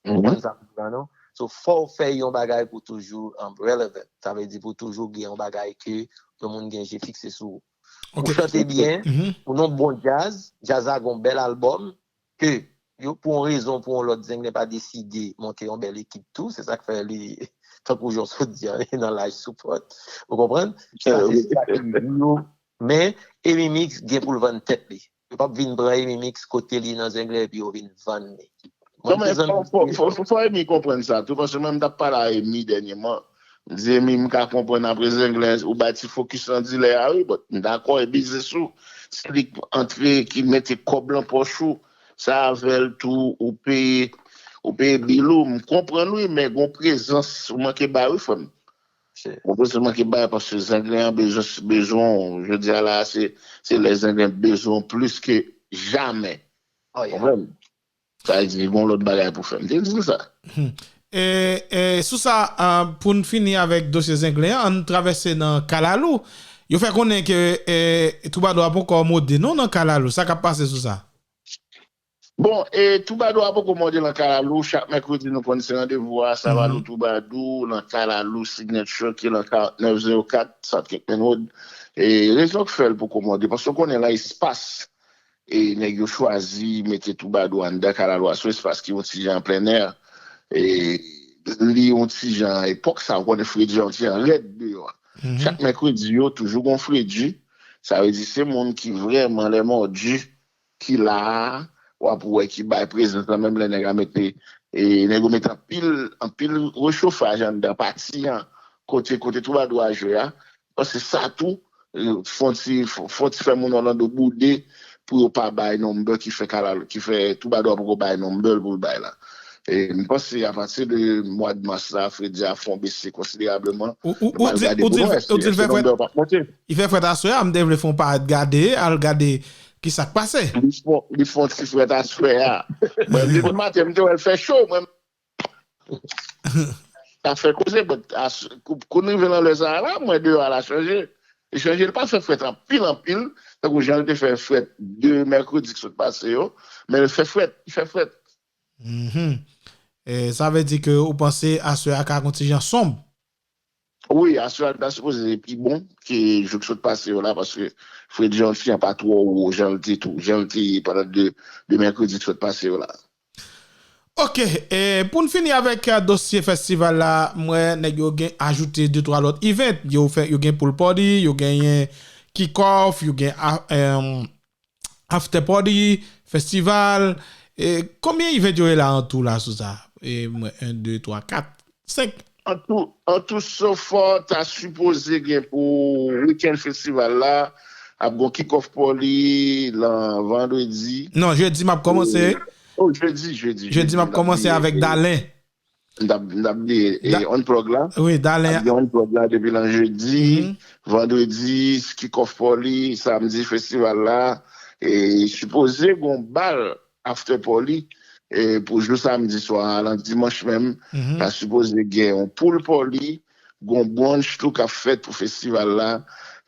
Ou konprann sa m di w la, non? So, fò w fè yon bagay pou toujou, um, relevant. Sa vle di pou toujou gen yon bagay ke yon moun gen je fikse sou ou. Ou chante byen, ou nan bon djaz, djaz la gon bèl albòm, ke yo, pou yon rezon, pou yon lòt, Zenglen pa deside monte yon bèl ekip tou, se sa k fè li, tankou jan w sot di an, li nan life support. Ou konprann? Sa se estrateji yo. Men, Emi Mix gen pou l vann tèt li. Yo p ap vin pran Emi Mix kote li nan Zenglen epi yo vin vann li. Non, men fò, fò, fò, fò, fò Emi konprann sa tou, paske mwen m t ap pale a Emi dènyèman. M di Emi, m ka konprann apre Zenglen, ou bay ti fokis nan dilè a, wi, but m dakò, e biznis ou. Se li k antre, ki mete kòb lan pòch ou. Sa avè l tou, ou peye, ou peye bil ou. M konprann, wi, men gon prezans ou manke bay, wi, frè m. Gon prezans ou manke bay, paske Zenglen an bezwen, bezwen w. Jodi a la, se, se lè Zenglen bezwen w plis ke jamè. Konprann? Sa vle di, gon lòt bagay pou fè. M te di l sa. E, e sou sa, ah, pou n fini avèk dosye Zenglen an, ann travèse nan Kalalou. Yo fè konnen ke, e, Twoubadou a poko mòde non nan Kalalou. Sa k ap pase sou sa? Bon, e Twoubadou a poko mòde nan Kalalou. Chak mèkredi, nou konn se randevou a Savalou Twoubadou nan Kalalou Signature ki nan karant nèf zewo kat South Kirkland Road. E rezon k fè l poko mòde, paske w konnen lan espas e nèg yo chwazi mete Twoubadou anndan Kalalou a, se yon espas ki yon ti jan an plen è. E li yon ti jan, epòk sa, ou konnen fredi a yon ti jan rèd deyò a. Chak mèkredi yo toujou gon fredi. Sa vle di se moun ki vrèman lè mòdi ki la a, w ap wè ki bay prezans lan, menm lè nèg a mete, e nèg yo mete anpil, anpil rechofaj anndan pati an, kote, kote Twoubadou a jwe a. Paske sa tou, e, fon ti, fon ti fè moun Orlando boude pou yo pa bay number ki fè Kalalou, ki fè Twoubadou a poko bay number l pou l bay la. E m panse apati de mwa de mas la, fredi a fon bese konsiderableman. Ou, ou, ou di, ou di, ou di l fè frèt, Number p ap monte. Li fè frèt aswè a, m te vle fè yon parèt gade, al gade ki sa k pase. Li fon, li fon ti frèt aswè a. Mwen, depi maten, m te wè l fè cho, mwen. Sa fè koze, but as, kou, kou n rive nan lè sa a la, mwen deyò a la chanje. Li chanje, li pa fè frèt anpil, anpil, tankou jan l te fè frèt de mèkredi ki sot pase yo, men l fè frèt, li fè frèt. Mhm. E sa vle di ke ou panse aswè a ka gon ti jan sonb? Wi, aswè a ta sipoze pi bon ke jou k sot pase yo la, paske Fredi Jean Fian pa twò wo jan l te tou, jan l te ye pandan de, de mèkredi k sot pase yo la. Ok, e pou n fini avèk dosye festival la, m wè nèg yo gen ajoute de twa lòt event. Yo fè, yo gen pool party, yo genyen kick off, yo gen after party, festival. E konbyen event yo ye la an tou la sou sa? E m wè en, de, twa, kat, senk. An tou, an tou so far ta sipoze gen pou weekend festival la, ap gon kick off party lan vandredi. Non, jedi m ap kòmanse. Oh, jedi, jedi. Jedi m ap kòmanse avèk Dalen. M t ap bliye, e Unplug la. Wi, Dalen. Ap gen Unplug la depi lan jedi, vandredi, kick off party, samdi festival la. E sipoze gon bal after party, e pou jou samdi swa a, lan dimanch menm, ta sipoze gen yon pool party, gon brunch tou k ap fèt pou festival la,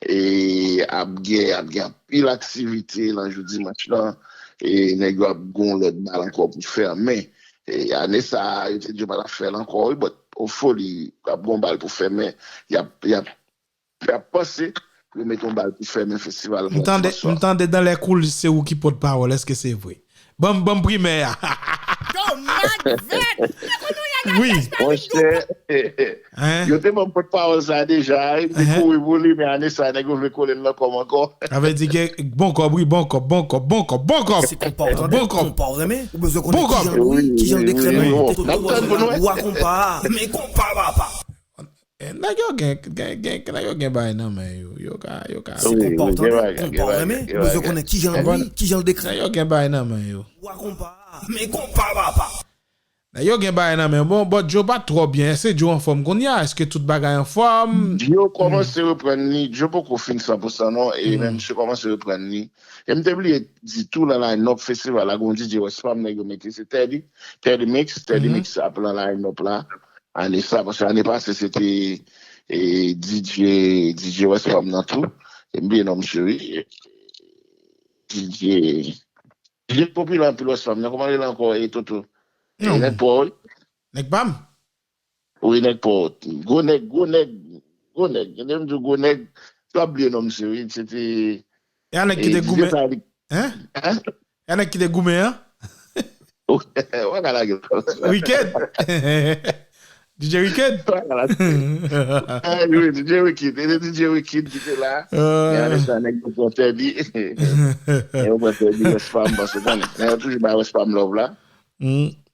e ap gen, ap gen anpil aktivite lan jou dimanch lan, e nèg yo ap gon lòt bal ankò pou fèmen. E ane sa a, yo te di yo pa t ap fè l ankò, wi, but hopefully, ap gon bal pou fèmen, y ap, y ap, y ap panse pou yo mete yon bal pou fèmen festival. M tande, m tande dans les coulisses se ou ki pòt pawòl, èske se vre? Ban m, ban m primè a. Wi. Monchè, yo te ban m pòt pawòl sa a deja, m te kouri pou li, men ane sa a nèg yo vle kole l nan kò m ankò. Sa vle di gen bon kòb, wi, bon kòb, bon kòb, bon kòb, bon kòb. Se konpa w tande, konpa w renmen, ou bezwen konnen kijan l bouyi, kijan l dekrèmen, te tout bon, wa konpa, men konpa papa. Nèg yo gen, gen, gen, nèg yo gen bagay nan men yo. Yo ka, yo ka. Se konpa w tande, konpa w renmen, ou bezwen konnen kijan l bouyi, kijan l dekrèmen. Nèg yo gen bagay nan men yo. Wa konpa, men konpa papa. Nèg yo gen bagay nan men yo. Bon, but Joe pa twò byen. Èske Joe anfòm kounye a? Èske tout bagay anfòm? Joe kòmanse reprann li. Joe poko fin san pou san non. E men misye kòmanse reprann li. E m te bliye di tou lan line-up festival la, gon DJ West Palm nèg yo mete se Teddy. Teddy Mix, Teddy Mix ap lan line-up la. Ane sa, paske ane pase se te e, DJ, DJ West Palm nan tou. E m bliye non misye wi. DJ, DJ popilè anpil West Palm nan. Kòman rele ankò e Toto? E nèg pa w wi. Nèg pa m? Wi, nèg pa w. Gwo nèg, gwo nèg, gwo nèg. Tande m di w gwo nèg. Sa w ap bliye non misye wi. Se te. E a nèg ki te goumen. Hein? Hein? E a nèg ki te goumen an? Waka la gen. Wicked. DJ Wicked. Waka la. Wi, DJ Wicked. E DJ Wicked ki te la. Men ane sa nèg yo pran tèt li. Nèg yo pran tèt li West Palm paske konnen. Nèg yo toujou bay West Palm love la.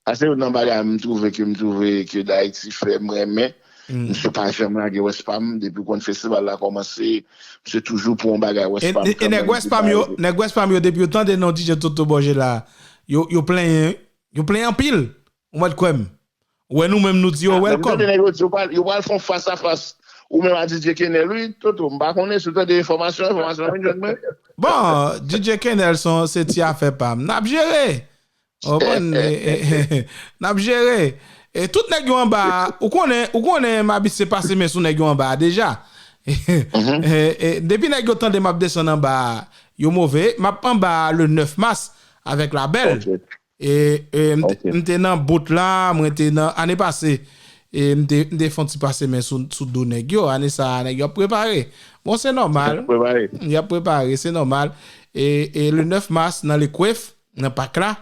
Sa se youn nan bagay m twouve ke m twouve ke Dayiti fè m renmen. Misye pa janm lage West Palm depi w konn festival la kòmanse. Misye toujou pran yon bagay West Palm. E nèg West Palm yo, nèg West Palm yo depi yo tande non DJ Toto Borgela, yo yo plenyen, yo plenyen anpil. Ou mèt kwè m. Ou wè nou menm nou di yo welcome. Yo pral, yo pral fè yon fas a fas. Ou menm a DJ Kenel wi, Toto, m pa konnen si w tande enfòmasyon, enfòmasyon vin jwenn mwen. Bon, DJ Kenel se ti afè pa m. N ap jere. Ou konprann? N ap jere. E tout nèg yo anba a, ou konnen, ou konnen m abitye pase men sou nèg yo anba a deja. Depi nèg yo tande m ap desann anba a, yo move. M ap anba a le nèf mas avèk Labèl. E, e m, te, m te nan bout la, mwen te nan, ane pase, e m te, m te fè yon ti pase men sou, sou do nèg yo. Ane sa a, nèg yo ap prepare. Bon, se nòmal. Y ap prepare, se nòmal. E, e le nèf mas, nan Lekwef, nan pak la,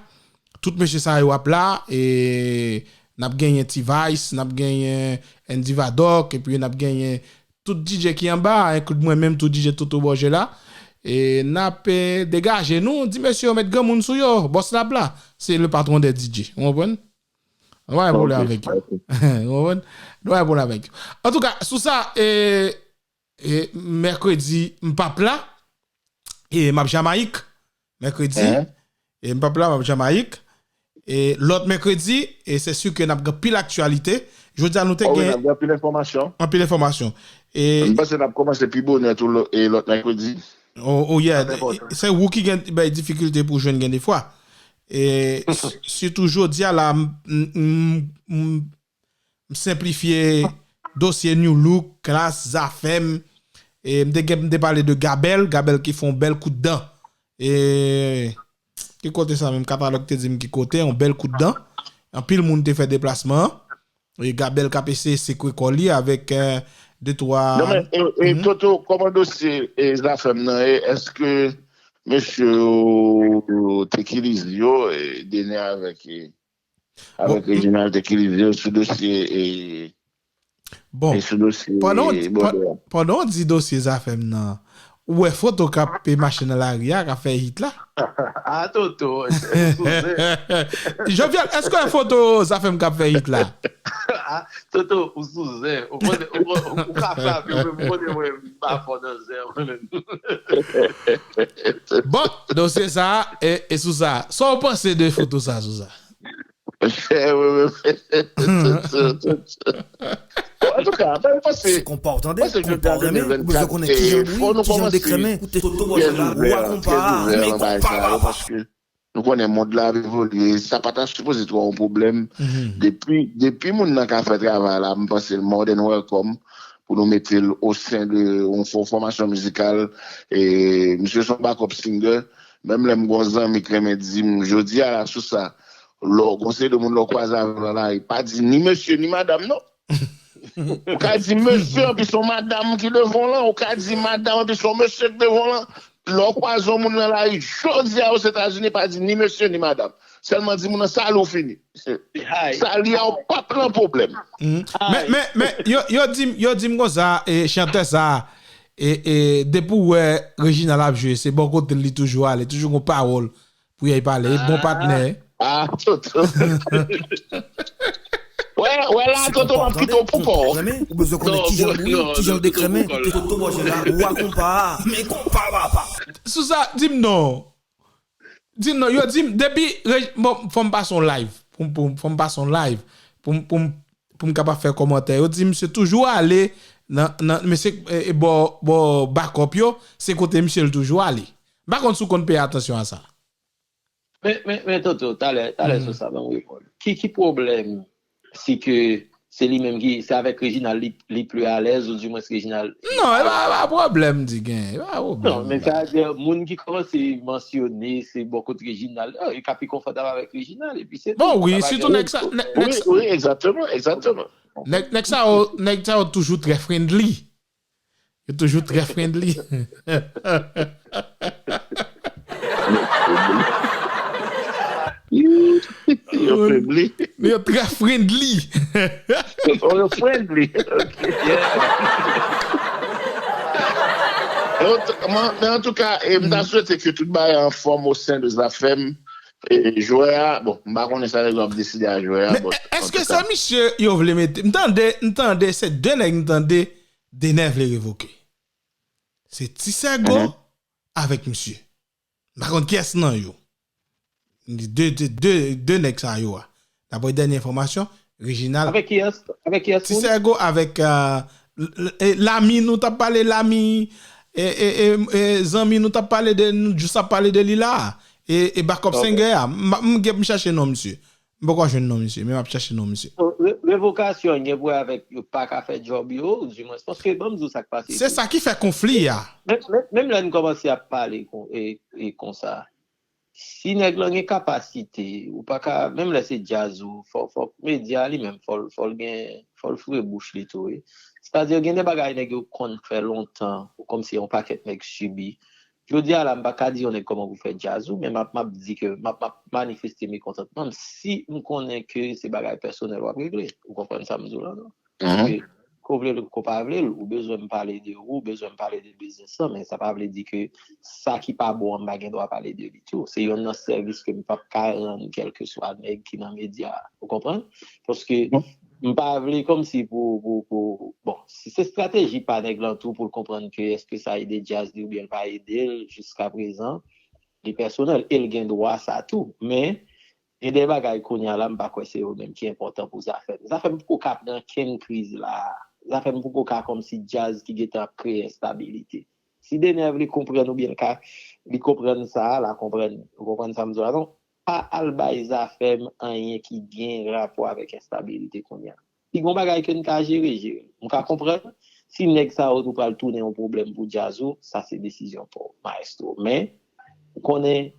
tout mesye sa yo ap la, e n ap genyen T-Vice, n ap genyen Andy Vadok, epi n ap genyen tout DJ ki anba a, enkli mwen menm tou DJ Toto Borgela. E n ap, e, degaje nou, di mesye yo met granmoun sou yo, bòs la ap la. Se le patron des DJ. Ou konprann? Nou pa gen pwoblèm avèk yo. Ou konprann? Nou pa gen pwoblèm avèk yo. Antouka, sou sa, e, e, mèkredi, m p ap la. E m ap Jamayik. Mèkredi. E m p ap la, m ap Jamayik. E lòt mèkredi, e se si ke n ap gen pil aktyalite. Jodi a nou te gen. Anpil enfòmasyon. Anpil enfòmasyon. E m panse n ap kòmanse pi bonè tou lòt mèkredi. Oh, oh yeah. Se ou ki gen bay difikilte pou jwenn gen defwa. E sitou jodi a la, m, m, m, m senplifye dosye New Look, Klass, Zafèm. E m te gen, m te pale de Gabèl, Gabèl ki fè yon bèl kout dan. E ki kote sa menm? Katalòg te di m ki kote, yon bèl kout dan. Anpil moun te fè deplasman an. E Gabèl k ap eseye sekwe kò li avèk, eh, de twa. Non, men, e, e, Toto, kòman dosye e, Zafèm nan ye? Èske mesye yo te kiliz yo, e, Dener avèk, e, avèk Reginald te kiliz yo sou dosye e, bon, e sou dosye pandan w, bòdè a? Pandan w di dosye Zafèm nan, ou wè foto k ap mache nan lari a, k ap fè hit la? Ah, Toto, ou sou zen. Jovial, èske w wè foto Zafèm k ap fè hit la? Ah, Toto, ou sou zen. Ou konnen, ou konnen, ou ka frape, ou menm, ou konnen mwen, m pa fò nan zen, mwen menm. Bon, dosye sa, e, e sou sa. Sa w panse de foto sa, sou sa? Antouka, mwen panse, panse ke jan de vennkat, e, fò nou kòmanse, trè ouvè nan bagay sa yo, paske nou konnen mond la ap evolye, sa pa ta sipoze twò yon pwoblèm. Depi, depi moun nan ka fè travay la, m panse l more than welcome pou nou mete l o sen de yon fò-, fòmasyon mizikal. E, misye se yon backup singer. Menm lè m gen yon zanmi ki renmen di m, jodi a la sou sa, lè w gen yon seri de moun lè w kwaze avè l nan lari, pa di ni mesye ni madanm, non. Ou ka di mesye, epi se yon madanm ki devan w lan. Ou ka di madanm, epi se yon mesye ki devan w lan. Lè w kwaze yon moun nan lari, jodi a Ozetazini, pa di ni mesye ni madanm. Sèlman di moun nan, "Salut," w fini. Salut a w p ap nan pwoblèm. Men, men, men, yo, yo di m, yo di m konsa, e, chantè sa, e, e, depi w wè Reginald ap jwe, se bò kote l li toujou ale, toujou gon pawòl pou y al pale. E bon patnè. Ah, Toto. Wè, wè la, Toto, m ap kite w pou kò w. Ou bezwen konnen ki jan l bouyi, ki jan l dekrenmen. Toto bòjè la, wa konpa, men konpa papa. Sou sa, di m non. Di m non, yo di m, depi, bon, fò m pase yon live. Pou, pou, fò m pase yon live. Pou, pou, pou m kapab fè kòmantè. Yo di m, misye toujou ale nan, nan, mesye, e, e, bò, bò backup yo, se kote misye l toujou ale. M pa konn si w konn peye atansyon a sa. Men, men, men, Toto, talè, talè sou sa, ban m reponn. Ki, ki pwoblèm si ke se li menm ki, se avèk Reginald li, li pli alèz, ou dimwens Reginald. Non, e pa, e pa pwoblèm di gen, e pa pwoblèm. Non, men sa vle di, moun ki kòmanse mansyone, se bò kot Reginald, oh, yo ka pi konfòtab avèk Reginald, epi se tou. Bon, wi, sitou nèg sa, nèg, nèg sa. Wi, wi, egzakteman, egzakteman. Nèg, nèg sa yo, nèg sa yo toujou trè friendly. Yo toujou trè friendly. Yo friendly. Yo trè friendly. Oh, yo friendly. Ok. Men antouka, e, m ta swete ke tout bagay anfòm o sen de Zafèm. E, jwè a, bon, m pa konnen sa nèg yo ap deside a jwè a. Men èske se misye yo vle mete? M tande, m tande, se de nèg m tande Dener vle revoke. Se Ti Sègo avèk misye. M pa konn kiyès nan yo. De, de, de, de nèg sa yo a. Daprè dènye enfòmasyon, Reginald. Avèk kiyès? Avèk kiyès moun? Ti Sègo avèk, e, l, l, e, Lami, nou t ap pale Lami, e, e, e, e, zanmi nou t ap pale de, nou jis ap pale de li la. E, e backup singer a. M, m, m chache non misye. M poko jwenn non misye, men m ap chache non misye. Bon, re-, revokasyon gen pou wè avèk yo pa ka fè djòb yo, oudimwens, paske ban m di w sa k pase tou. Se sa ki fè konfli a. Menm, menm, menm lè n kòmanse ap pale kon, e, e konsa, si nèg lan gen kapasite, ou pa ka, menm lè se djaz ou, fò, fò medya li menm, fò l, fò l gen, fò l foure bouch li tou, wi. Sètadi, gen de bagay nèg yo konn fè lontan, kòmsi yon pakèt nèg sibi. Jodi a la, m pa ka di yon nèg kòman pou fè djaz ou, men m ap, m ap di ke m ap, m ap manifeste mekontantman m si m konnen ke se bagay pèsonèl w ap regle. Ou konprann sa m di w la, non? Paske ke w vle l, ke w pa vle l, ou bezwen m pale de ou, ou bezwen m pale de biznis lan, men sa pa vle di ke sa ki pa bon an, m pa gen dwa pale de li tou. Se yonn nan sèvis ke m p ap ka rann kèlkeswa nèg ki nan medya a. Ou konprann? Paske m pa vle kòmsi pou, pou, pou, bon, si se estrateji pa nèg lan tou pou l konprann ke èske sa ede djaz li oubyen l pa ede l jiska prezan, li pèsonèl, e l gen dwa sa tou. Men, gen de bagay kounye a la, m pa kwè se yo menm ki enpòtan pou Zafèm. Zafèm poko ka pran kenn kriz la. Zafèm poko ka kòmsi djaz ki gentan ap kreye enstabilite. Si Dener vle konprann oubyen l ka, li konprann sa, l a konprann, ou konprann sa m di w la, non? Pa al bay Zafèm anyen ki gen rapò avèk enstabilite kounye a. Si gon bagay ke n ka jere, jere. M ka konprann, si nèg sa yo tou pral tounen yon pwoblèm pou djaz ou, sa se desizyon pa w, maestro. Men, ou konnen,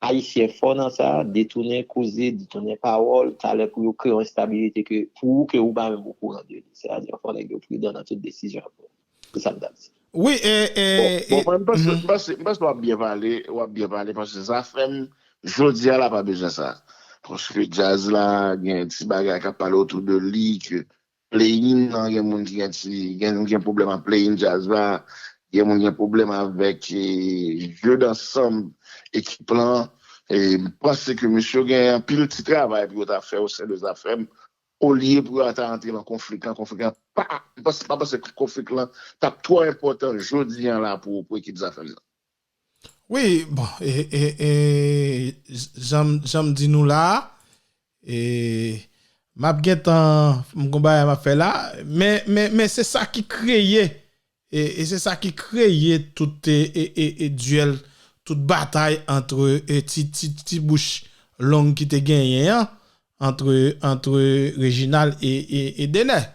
Ayisyen fò nan sa, detounen koze, detounen pawòl, talè pou yo kreye yon enstabilite ke, pou ou, ke ou pa menm okouran de li. Sètadi, fò nèg yo pridan nan tout desizyon yo pran. Se sa m t ap di. Wi, e, e, Bon, bon, mwen, m panse, m panse, m panse w ap byen pale, w ap byen pale, paske Zafèm, jodi a la, pa bezwen sa. Paske djaz la, gen ti bagay k ap pale otou de li, ke play-in nan, gen moun ki gen ti, gen, gen pwoblèm ak play-in djaz la, gen moun gen pwoblèm avèk e, jeu d'ensemble ekip lan. E, m panse ke mesye yo gen anpil ti travay pou yo ta fè o sen de Zafèm, olye pou yo ta antre nan konflik lan. Konflik lan pa, m panse, pa panse konflik lan t ap twò enpòtan jodi a la pou, pou ekip Zafèm nan. Wi, bon, e, e, e, jan, jan m di nou la, e, m ap gentan, m gon bagay m ap fè la, men, men, men se sa ki kreye, e, e se sa ki kreye tout e, e, e, e dyèl, tout batay antre e, ti, ti, ti bouch long ki te genyen an, antre, antre Reginald e, e, e Dener.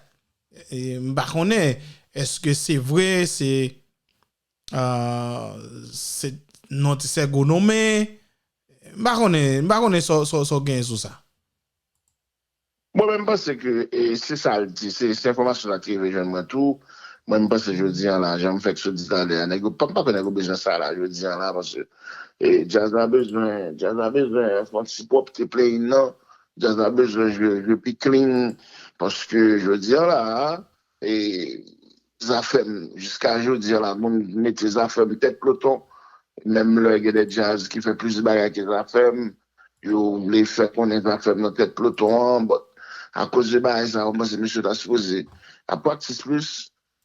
E, m pa konnen, èske se vre, se, ah, se non ti sègo nonmen, m pa konnen, m pa konnen sa w- sa w- sa w genyen sou sa. Mwen menm, m panse ke e, se sa l di, se se enfòmasyon sa ki rive jwenn mwen tou. Mwen, m panse jodi a la, jan m fèk sot di talè a, nèg yo, m pa kwè nèg yo bezwen sa la jodi a la, paske e, djaz la bezwen, djaz la bezwen fè yon ti pwòpte play-in nan, djaz la bezwen jwe, jwe pi clean, paske jodi a la, e, Zafèm, jiska jodi a la, moun mete Zafèm tèt ploton, menm lè gen de djaz ki fè plis bagay ke Zafèm, yo vle fè konnen Zafèm nan tèt ploton an, but akoz de bagay sa, mwen panse mesye ta sipoze ap praktis plis,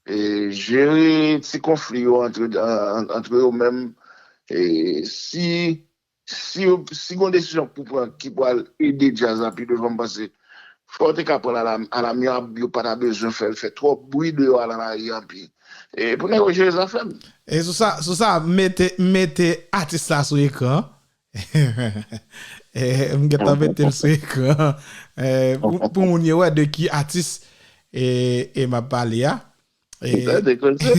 e, jere ti konfli yo antre, an- antre yo menm, e, si si yo, si gon desizyon pou pran ki pral ede djaz la pi devan, m panse fò yo te ka pran l alamyab, yo pa ta bezwen fè l fè twòp bri deyò a nan lari anpi. E pou nèg yo jere Zafèm. E sou sa, sou sa, mete, mete atis la sou ekran. E, m gentan mete l sou ekran. E, pou, pou moun yo wè de ki atis e, e m ap pale a. E, Tande koze.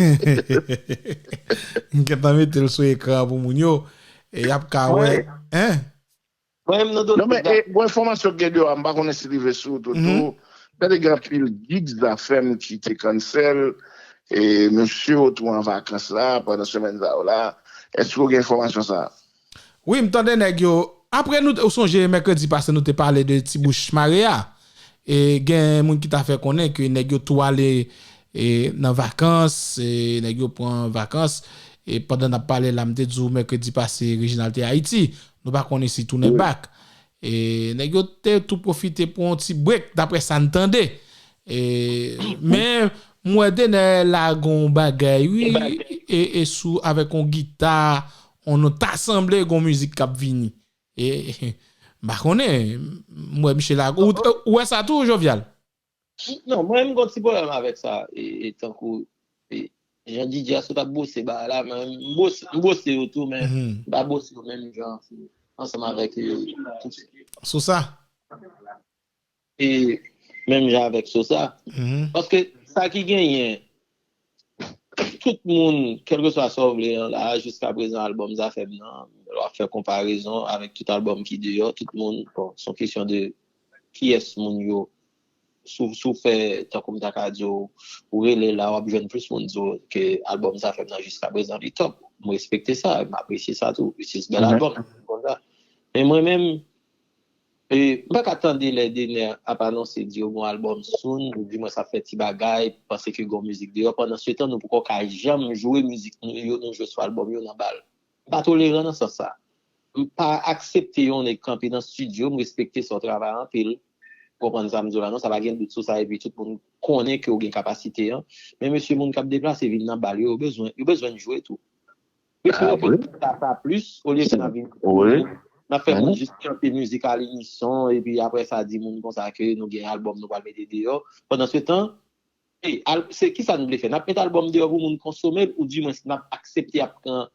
M gentan mete l sou ekran pou moun yo. E y ap ka wè. Hein? Mwen menm nan Non, men dote e, bon, enfòmasyon k gen deyò a, m pa konnen si rive sou ou tou. Tande gen anpil gig Zafèm ki te cancel. E mesye yo tou an vakans la, pandan semèn sa yo la. Èske w gen enfòmasyon sa a? Wi, m tande nèg yo. Apre nou, ou sonje mèkredi pase nou te pale de ti bouch mare a. E gen moun ki ta fè konnen ke nèg yo tou ale e, nan vakans, e, nèg yo pran vakans. E pandan n ap pale la, m te di w mèkredi pase, Reginald te Ayiti. Nou pa konnen si tounen back. E nèg yo te tou pwofite pran yon ti break, daprè sa n tande. E, men, m wè Dener lagon bagay, wi, e, e sou, avèk yon gita, on nou ta sanble gon mizik k ap vini. E, m pa konnen, m wè miche lagon. Ou, ou wè sa tou, Jovial? Non, mwen, m gon ti pwoblèm avèk sa. E, e tankou, e, jan D J a sot ap bose bagay la, men m bose, m bose yo tou, men m pa bose yo menm jan. Ansanm avèk e, tout. Sou sa? E menm jan avèk Sosa. Paske sa ki genyen, tout moun, kèlkeswa sa w vle an la, jiska prezan albòm Zafèm nan, w ap fè konparezon avèk tout albòm ki deyò, tout moun, bon, se yon kesyon de kiyès moun yo, si w si w fè, tankou m ta ka di w, ou rele la, w ap jwenn plis moun di w ke albòm Zafèm nan jiska prezan li top. M respekte sa, m apresye sa tou, se bèl albòm, konsa. Men mwen menm, E, m pa ka tande lè Dener ap anonse di yo gon albòm soon, ou di mwen sa fè ti bagay, panse ke gon mizik deyò. Pandan se tan, nou poko ka janm jwe mizik nou yo nou jwe sou albòm yo nan bal. M pa toleran nan sans sa. M pa aksepte yon nèg kanpe nan estidyo, m respekte sa w travay anpil. Konprann sa m di w la non, sa pa gen dout sou sa, epi tout moun konnen ke w gen kapasite an. Men mesye, moun k ap deplase vin nan bal yo, yo bezwen, yo bezwen jwe tou. Mesye, yo fè sa plis, olye ke n ap vin n ap fè moun jis chante mizik alinison, epi apre sa di moun konsa ke nou gen albòm nou pral mete deyò. Pandan se tan, e, al, se kisa n vle fè? N ap met albòm deyò pou moun konsome l, oudimwens n ap aksepte ap pran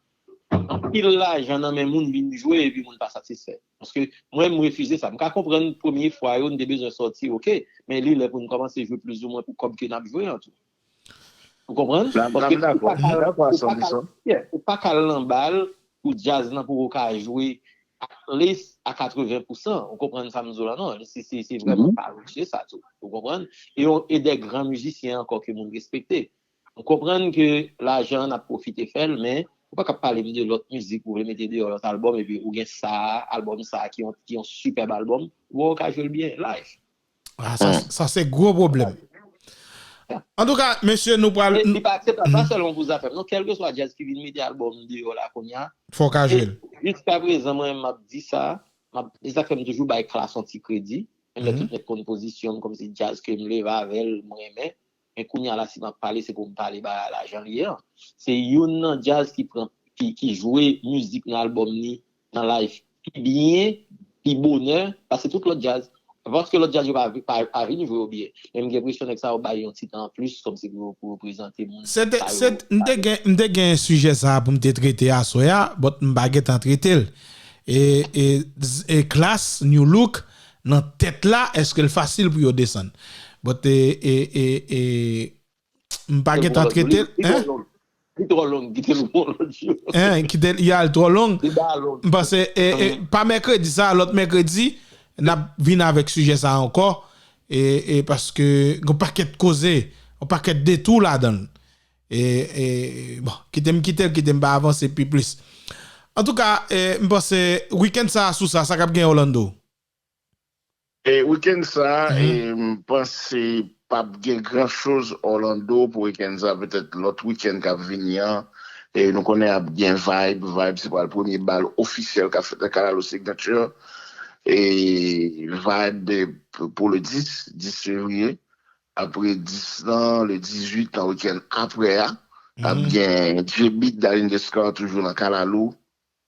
anpil lajan nan men moun vin jwe epi moun pa satisfè? Paske mwen, m refize sa. M ka konprann premye fwa yo, n te bezwen sòti, oke, men li lè pou n kòmanse jwe plizoumwen pou kòb ke n ap jwe an tou. Ou konprann? Paske ou pa ka al nan bal pou djaz lan poko ka jwe at least a katreven pousan. Ou konprann sa m di w la, non? Se, se, se vrèman talentueux sa tou. Ou konprann? E, yon- e de gran mizisyen ankò ke moun respekte. M konprann ke lajan an ap pwofite fè l, men ou pa ka pale m de lòt mizik ou vle mete deyò, lòt albòm, epi ou gen sa, albòm sa ki yon, ki yon sipèb albòm, ou wè ou ka jwe l byen live. Ah, sa, sa se gwo pwoblèm. Antouka, mesye, nou pral. E li pa akseptab, pa sèlman pou Zafèm, non, kèlkeswa djaz ki vin mete albòm deyò la kounye a, Fò w ka jwe l. Jiska prezan, mwen, m ap di sa, m ap, e sa k fè m toujou bay Klass yon ti kredi. Menm lè tout nèg konn pozisyon m, kòmsi djaz ke m leve avè l, mwen renmen. Men kounye a la, si m ap pale, se pou m pale bagay la jan l ye an. Se youn nan djaz ki pran, ki, ki jwe mizik nan albòm li, nan live, pi byen, pi bonè, pase tout lòt djaz. Paske lòt djaz yo pa, pa, pa vin jwe yo byen. Men m gen enpresyon nèg sa yo bay yon ti tan anplis, kòmsi pou, pou yo prezante moun. Se te, se, m te gen, m te gen sijè sa a pou m te trete aswè a, but m pa gentan trete l. E, e, e Klass, New Look, nan tèt la, èske l fasil pou yo desann? But, e, e, e, e, m pa gentan trete l, hein? Li twò long, kite l pou lòt jou. Hein, kite l, y al twò long. M panse, e, e, pa mèkredi sa, lòt mèkredi, n ap vin avèk sijè sa ankò. E, e paske gen pakèt koze, yon pakèt detou ladan l. E, e, bon, kite m kite l, kite m pa avanse pi plis. Antouka, e, m panse wikenn sa a sou sa, sa k ap gen Orlando. E wikenn sa a, e, m panse p ap gen gran choz Orlando pou wikenn sa a, petèt lòt wikenn k ap vini an. E nou konnen ap gen Vibe, Vibe se pral premye bal ofisyèl k ap fèt nan Kalalou Signature. E Vibe pou le dis, dis fevriye. Apre dis lan, le dizuit, nan wikenn apre a, ap gen J-Beat, Darline Descar toujou nan Kalalou.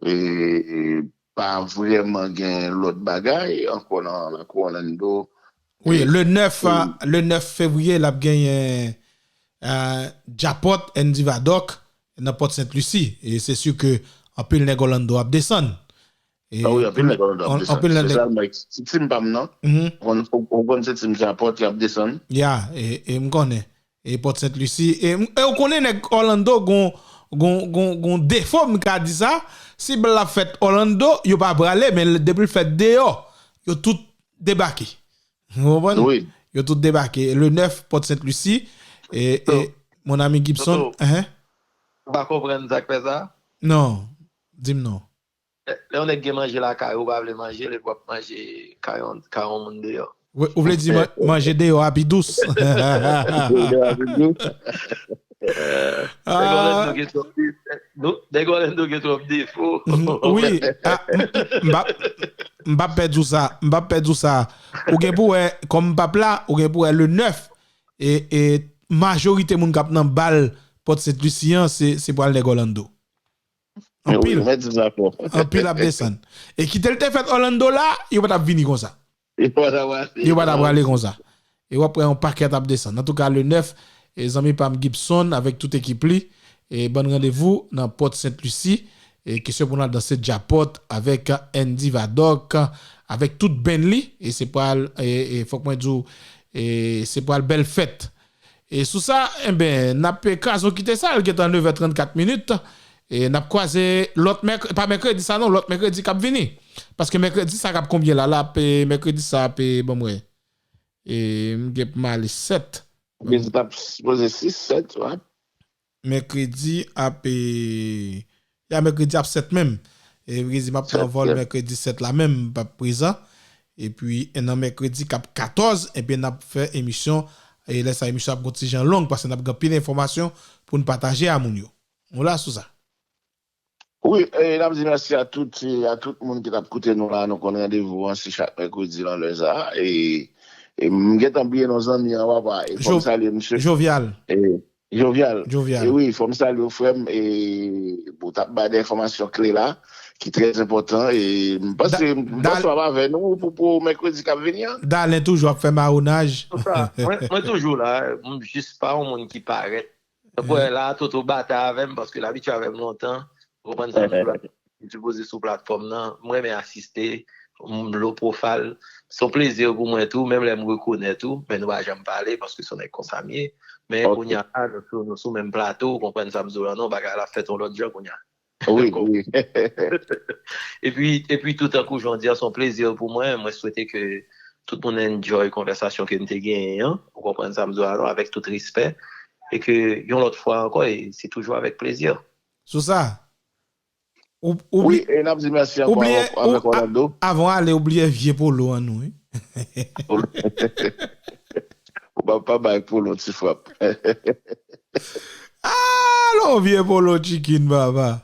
E pa vrèman gen lòt bagay ankò nan lakou Orlando. Wi, le nèf, le nèf fevriye, l ap genyen Djapòt, Andy Vadok nan Pòt Sent Lisi. E se si ke anpil nèg Orlando ap desann. Ah wi, anpil nèg Orlando ap desann. Se sèlman ti tim pa m nan. Ou konn se tim Djapòt y ap desann. Ya, e m konnen. E Pòt Sent Lisi. E ou konnen nèg Orlando gon gon gon gon defo, m ka di sa. Si bal la fèt Orlando, yo pa prale, men depi l fèt deyò, yo tout debake. Ou konprann? Yo tout debake. Le nèf, Pòt Sent Lisi. E, e mon ami Gibson. Ou pa konprann sa k fè sa? Non. Di m non. Lè yon nèg gen manje lakay ou, ou pa vle manje l, epi w ap manje kay yon moun deyò. Ou vle di manje deyò a pi dous? Nèg Orlando gen twòp defo. Wi, m p ap pèdi w sa, m p ap pèdi w sa. Ou gen pou wè, kòm m p ap la, ou gen pou wè le nèf, e majorite moun k ap nan bal Pòt Sent Lisi an, se pral nèg Orlando. Anpil. Anpil ap desann. E kite l te fèt Orlando la, yo pa t ap vini konsa. Yo pa t ap prale konsa. E w ap wè yon pakèt ap desann. Antouka, le nèf, e zanmi pa m Gibson avèk tout ekip li, e ban n randevou nan Pòt Sent Lisi. E kesyon pou n al danse djapòt avèk Andy Vadok, avèk tout band li. E se pral, e fòk mwen di w, e se pral bèl fèt. E sou sa, enben, n ap kraze yon kite sa, l gentan nevè trannkat minit. E n ap kwaze lòt mèk, pa mèkredi sa non, lòt mèkredi k ap vini. Paske mèkredi sa k ap konbyen la, la ap, mèkredi sa ap, ban m wè. E m gen pou m ale sèt. Mèkredi ap sipoze sis, sèt, wi. Mèkredi ap, e, ya mèkredi ap sèt menm. E Brezil m ap pran vòl mèkredi sèt la menm, m p ap prezan. Epi nan mèkredi k ap katòz, ebyen n ap fè emisyon. E lè sa emisyon ap gon ti jan long, paske n ap gen anpil enfòmasyon pou n pataje a moun yo. Nou la sou sa. Wi, e n ap di mèsi a tout, e a tout moun ki t ap koute nou la. Nou konn randevou an se chak mèkredi nan lè sa. E, e m gentan bliye non zanmi an, papa. E fò m salye misye. Jovial. E, Jovial. Jovial. E wi, fò m salye w, frè m. E ou t ap bay de enfòmasyon kle la, ki trè enpòtan. E m panse, m panse w ap avè nou pou, pou mèkredi k ap vini an. Dalen toujou ap fè mawonaj. Mwen, mwen toujou la. M jis pa yon moun ki parèt. Donk, wè, la, Toto batay avè m, paske l abitye avè m lontan. Ou konprann sa m di w la? M sipoze sou platfòm nan. M renmen asiste. M low profile. Se yon plezi pou mwen tou, menm lè m rekonèt ou, men nou pa janm pale, paske se yon nèg konsa m ye. Men kounye a la, nou sou, nou sou menm plato, ou konprann sa m di w la, non, bagay la fèt yon lòt jan kounye a. Wi, wi. Epi, epi tou tankou jan w di a, se yon plezi pou mwen. Mwen swete ke tout moun enjoy konvèsasyon ke n te genyen an. Ou konprann sa m di w la non, avèk tout respè. E ke yon lòt fwa ankò, e se toujou avèk plezi. Sou sa, ou, ou Wi, bli-, e n ap di mèsi ou ankò bliye, avèk, ou, avèk a-, Orlando. Avan w ale, ou bliye vye polo an nou, wi. Ou pa, pa bay polo ti frap. Ah, lon vye polo chicken, papa.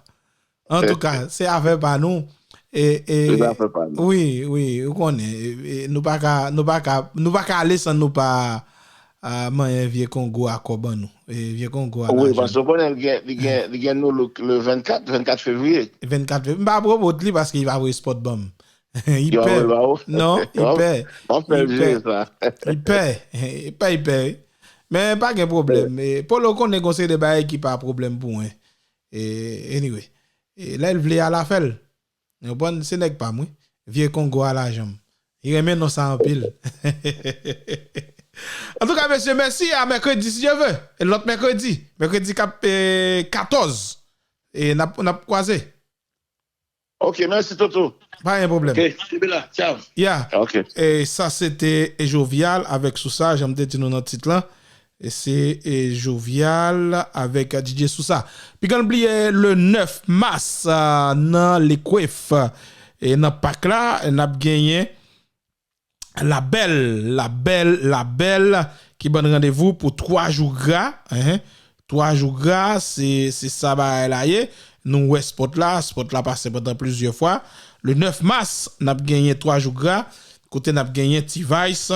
Antouka, se afè pa nou. E, e, Se afè pa nou. Wi, wi, ou konnen, e, e, nou pa ka, nou pa ka, nou pa ka ale san nou pa, ah, manyen vye Kongo a kò ban nou. E, vye Kongo a Wi, lajan. Paske ou konnen li gen, li gen, li gen nou look le vennkat, vennkat fevriye. Vennkat fevriye. M pa pwomot li paske li pa voye spot ban m. Li Yo, pè. Yo, yo. Non, li pè. M ap fè Li l jere pè. Sa. Li pè. Li pè, li pè, wi. Men pa gen pwoblèm. E, Polo konnen gon seri de bagay ki pa pwoblèm pou mwen. E, anyway. E, lè l vle a l a fè l. Ou konprann? Se nèg pa m, wi. Vye Kongo a lajan m. Li renmen non sa anpil. Antouka, mesye, mèsi. A mèkredi, si Dye vle. E lòt mèkredi. Mèkredi k ap, e, katòz. E n ap, n ap kwaze. Ok, mèsi, Toto. Pa gen pwoblèm. Ok, kenbe la. Tchaw. Ya. Ok. E sa se te Jovial avèk Sousa, jan m te di nou nan tit lan. E se, e, Jovial avèk D J Sousa. Piga n bliye le nèf mas, a, nan Lekwef, e nan pak la, n ap genyen Labèl, Labèl, Labèl, ki ban n randevou pou twa jou gra, en. Twa jou gra, se, se sa bagay la ye. Nou wè spot la, spot la pase pandan plizyè fwa. Le nèf mas, n ap genyen twa jou gra, kote n ap genyen T-Vice,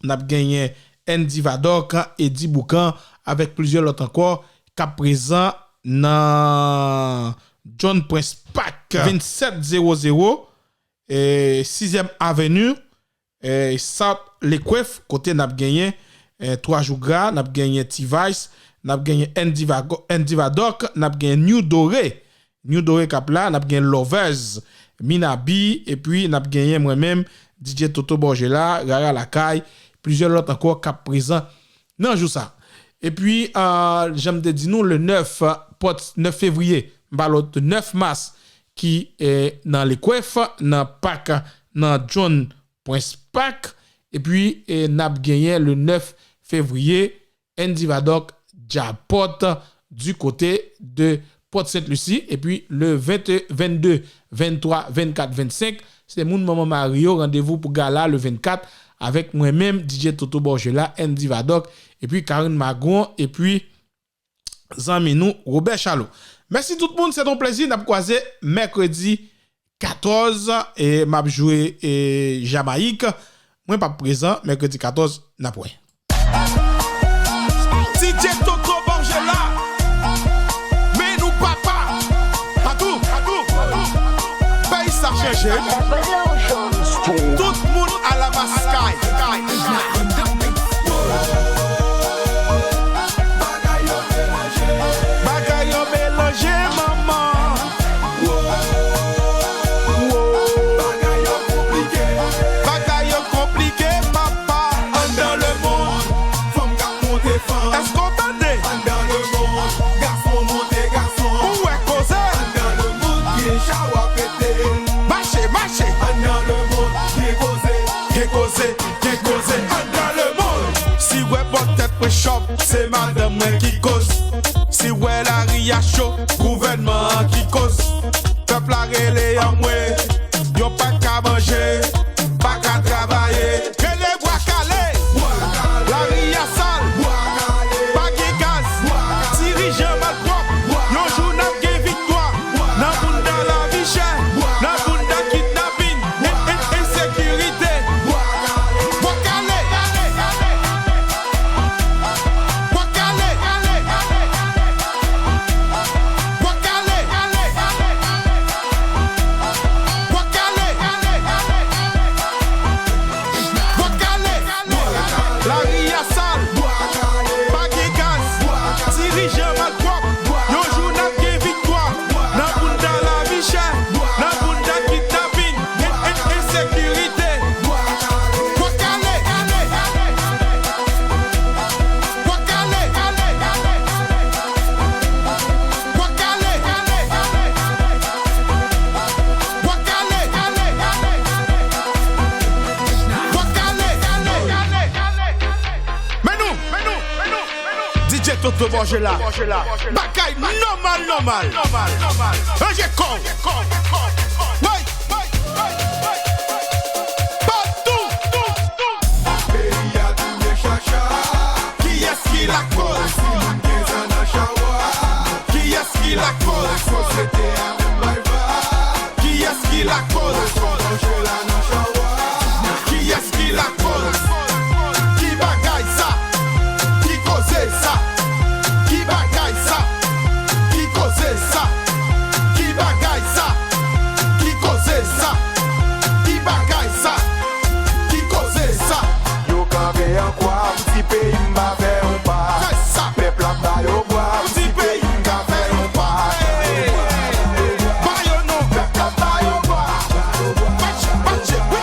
n ap genyen Andy Vadok, Eddy Boucan, avèk plizyè lòt ankò, k ap prezan nan John Prince Park, vennsèt zewo zewo, e, sizyèm Aveni, e, South Lekwef, kote n ap genyen, e, twa jou gra, n ap genyen T-Vice, n ap genyen Andy Vago-, Andy Vadok, n ap genyen New Doré. New Doré k ap la, n ap genyen Lovers, Minabi, epi n ap genyen mwen menm, D J Toto Borgela, Rara Lakay, plizyè lòt ankò k ap prezan nan jou sa. Epi, a, jan m te di nou, le nèf, pòt nèf fevriye, m pale w de nèf mas, ki, e, nan Lekwef, nan pak, nan John Prince Park. Epi, e, n ap genyen le nèf fevriye, Andy Vadok, Djapòt, du côté de Port Sainte Lucie. Epi, le vennde, venntwa, vennkat, vennsenk, se moun Manman Mari yo, randevou pou gala le vennkat, avèk mwen menm, D J Toto Borgela, Andy Vadok, epi Karine Magron, epi zanmi nou, Robert Charlot. Mèsi tout moun, se t on plezi, n ap kwaze mèkredi katòz, e m ap jwe, e, Jamayik. Mwen p ap prezan, mèkredi katòz, n ap wè. D J Toto Borgela, men nou papa. Atou, atou, atou. Peyi sa chanje. Tout moun a la maskay. Bagay yo melanje, manman. Wo, wo. Bagay yo konplike. Bagay yo konplike, papa. Anndan lemonn, fanm k ap monte fanm. Èske w tande? Anndan lemonn, gason monte gason. Ou wè koze? Anndan lemonn, gen chawa pete. Mache, mache. Anndan lemonn, gen koze. Gen koze, gen koze anndan lemonn. Si w wè bò tèt mwen chòp, se madanm mwen ki koz. Si w wè lari a cho, gouvènman an ki koz. Pèp la rele anmwe, yo pa ka manje, pa ka travay. Rele Bwa Kale, lari a sal, pa gen gaz, dirijan malpwòp. Yon jou n ap gen viktwa nan bounda lavi chè, nan bounda kidnapin, en, en, ensekirite. Bwa Kale! Bwa Kale! Bwa Kale! Bwa Kale! Tou bòje la. Bagay nòmal, nòmal. Ranje kò w. Woy. Patou. Peyi a tounen chacha. Kiyès ki lakoz? Moun gen zam nan chawa. Kiyès ki lakoz? Sosyete a menm bay vag. Kiyès ki lakoz? Pochè la nan chawa. Kiyès ki lakoz? Ki bagay sa? Ki koze sa? Ki bagay sa? Ki koze sa? Ki bagay sa? Ki koze sa? Ki bagay sa? Ki koze sa? Yo kanpe an kwa pou ti peyi m pa fè yon pa. Fè sa. Pèp la ba yo bwa pou ti peyi m ka fè yon pa. Ba yo non. Pèp la ba yo bwa. Patche, patche, wi.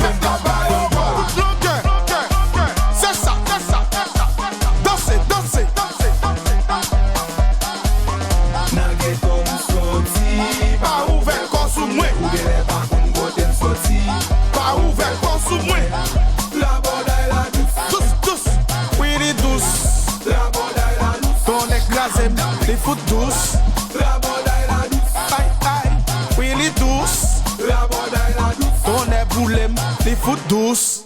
Pèp la ba yo bwa. Tout longè. Se sa, se sa, se sa. Danse, danse, danse, danse. Nan geto m soti. Pa ouvè kò sou mwen. Ou genlè pa konn kote m soti. Pa ouvè kò sou mwen. Labòday la dous. Dous, dous. Wi, li dous. Labòday la dous. Tonnè kraze m, li fout dous. Labòday la dous. Ay, ay. Wi, li dous. Labòday la dous. Tonnè boule m, li fout dous.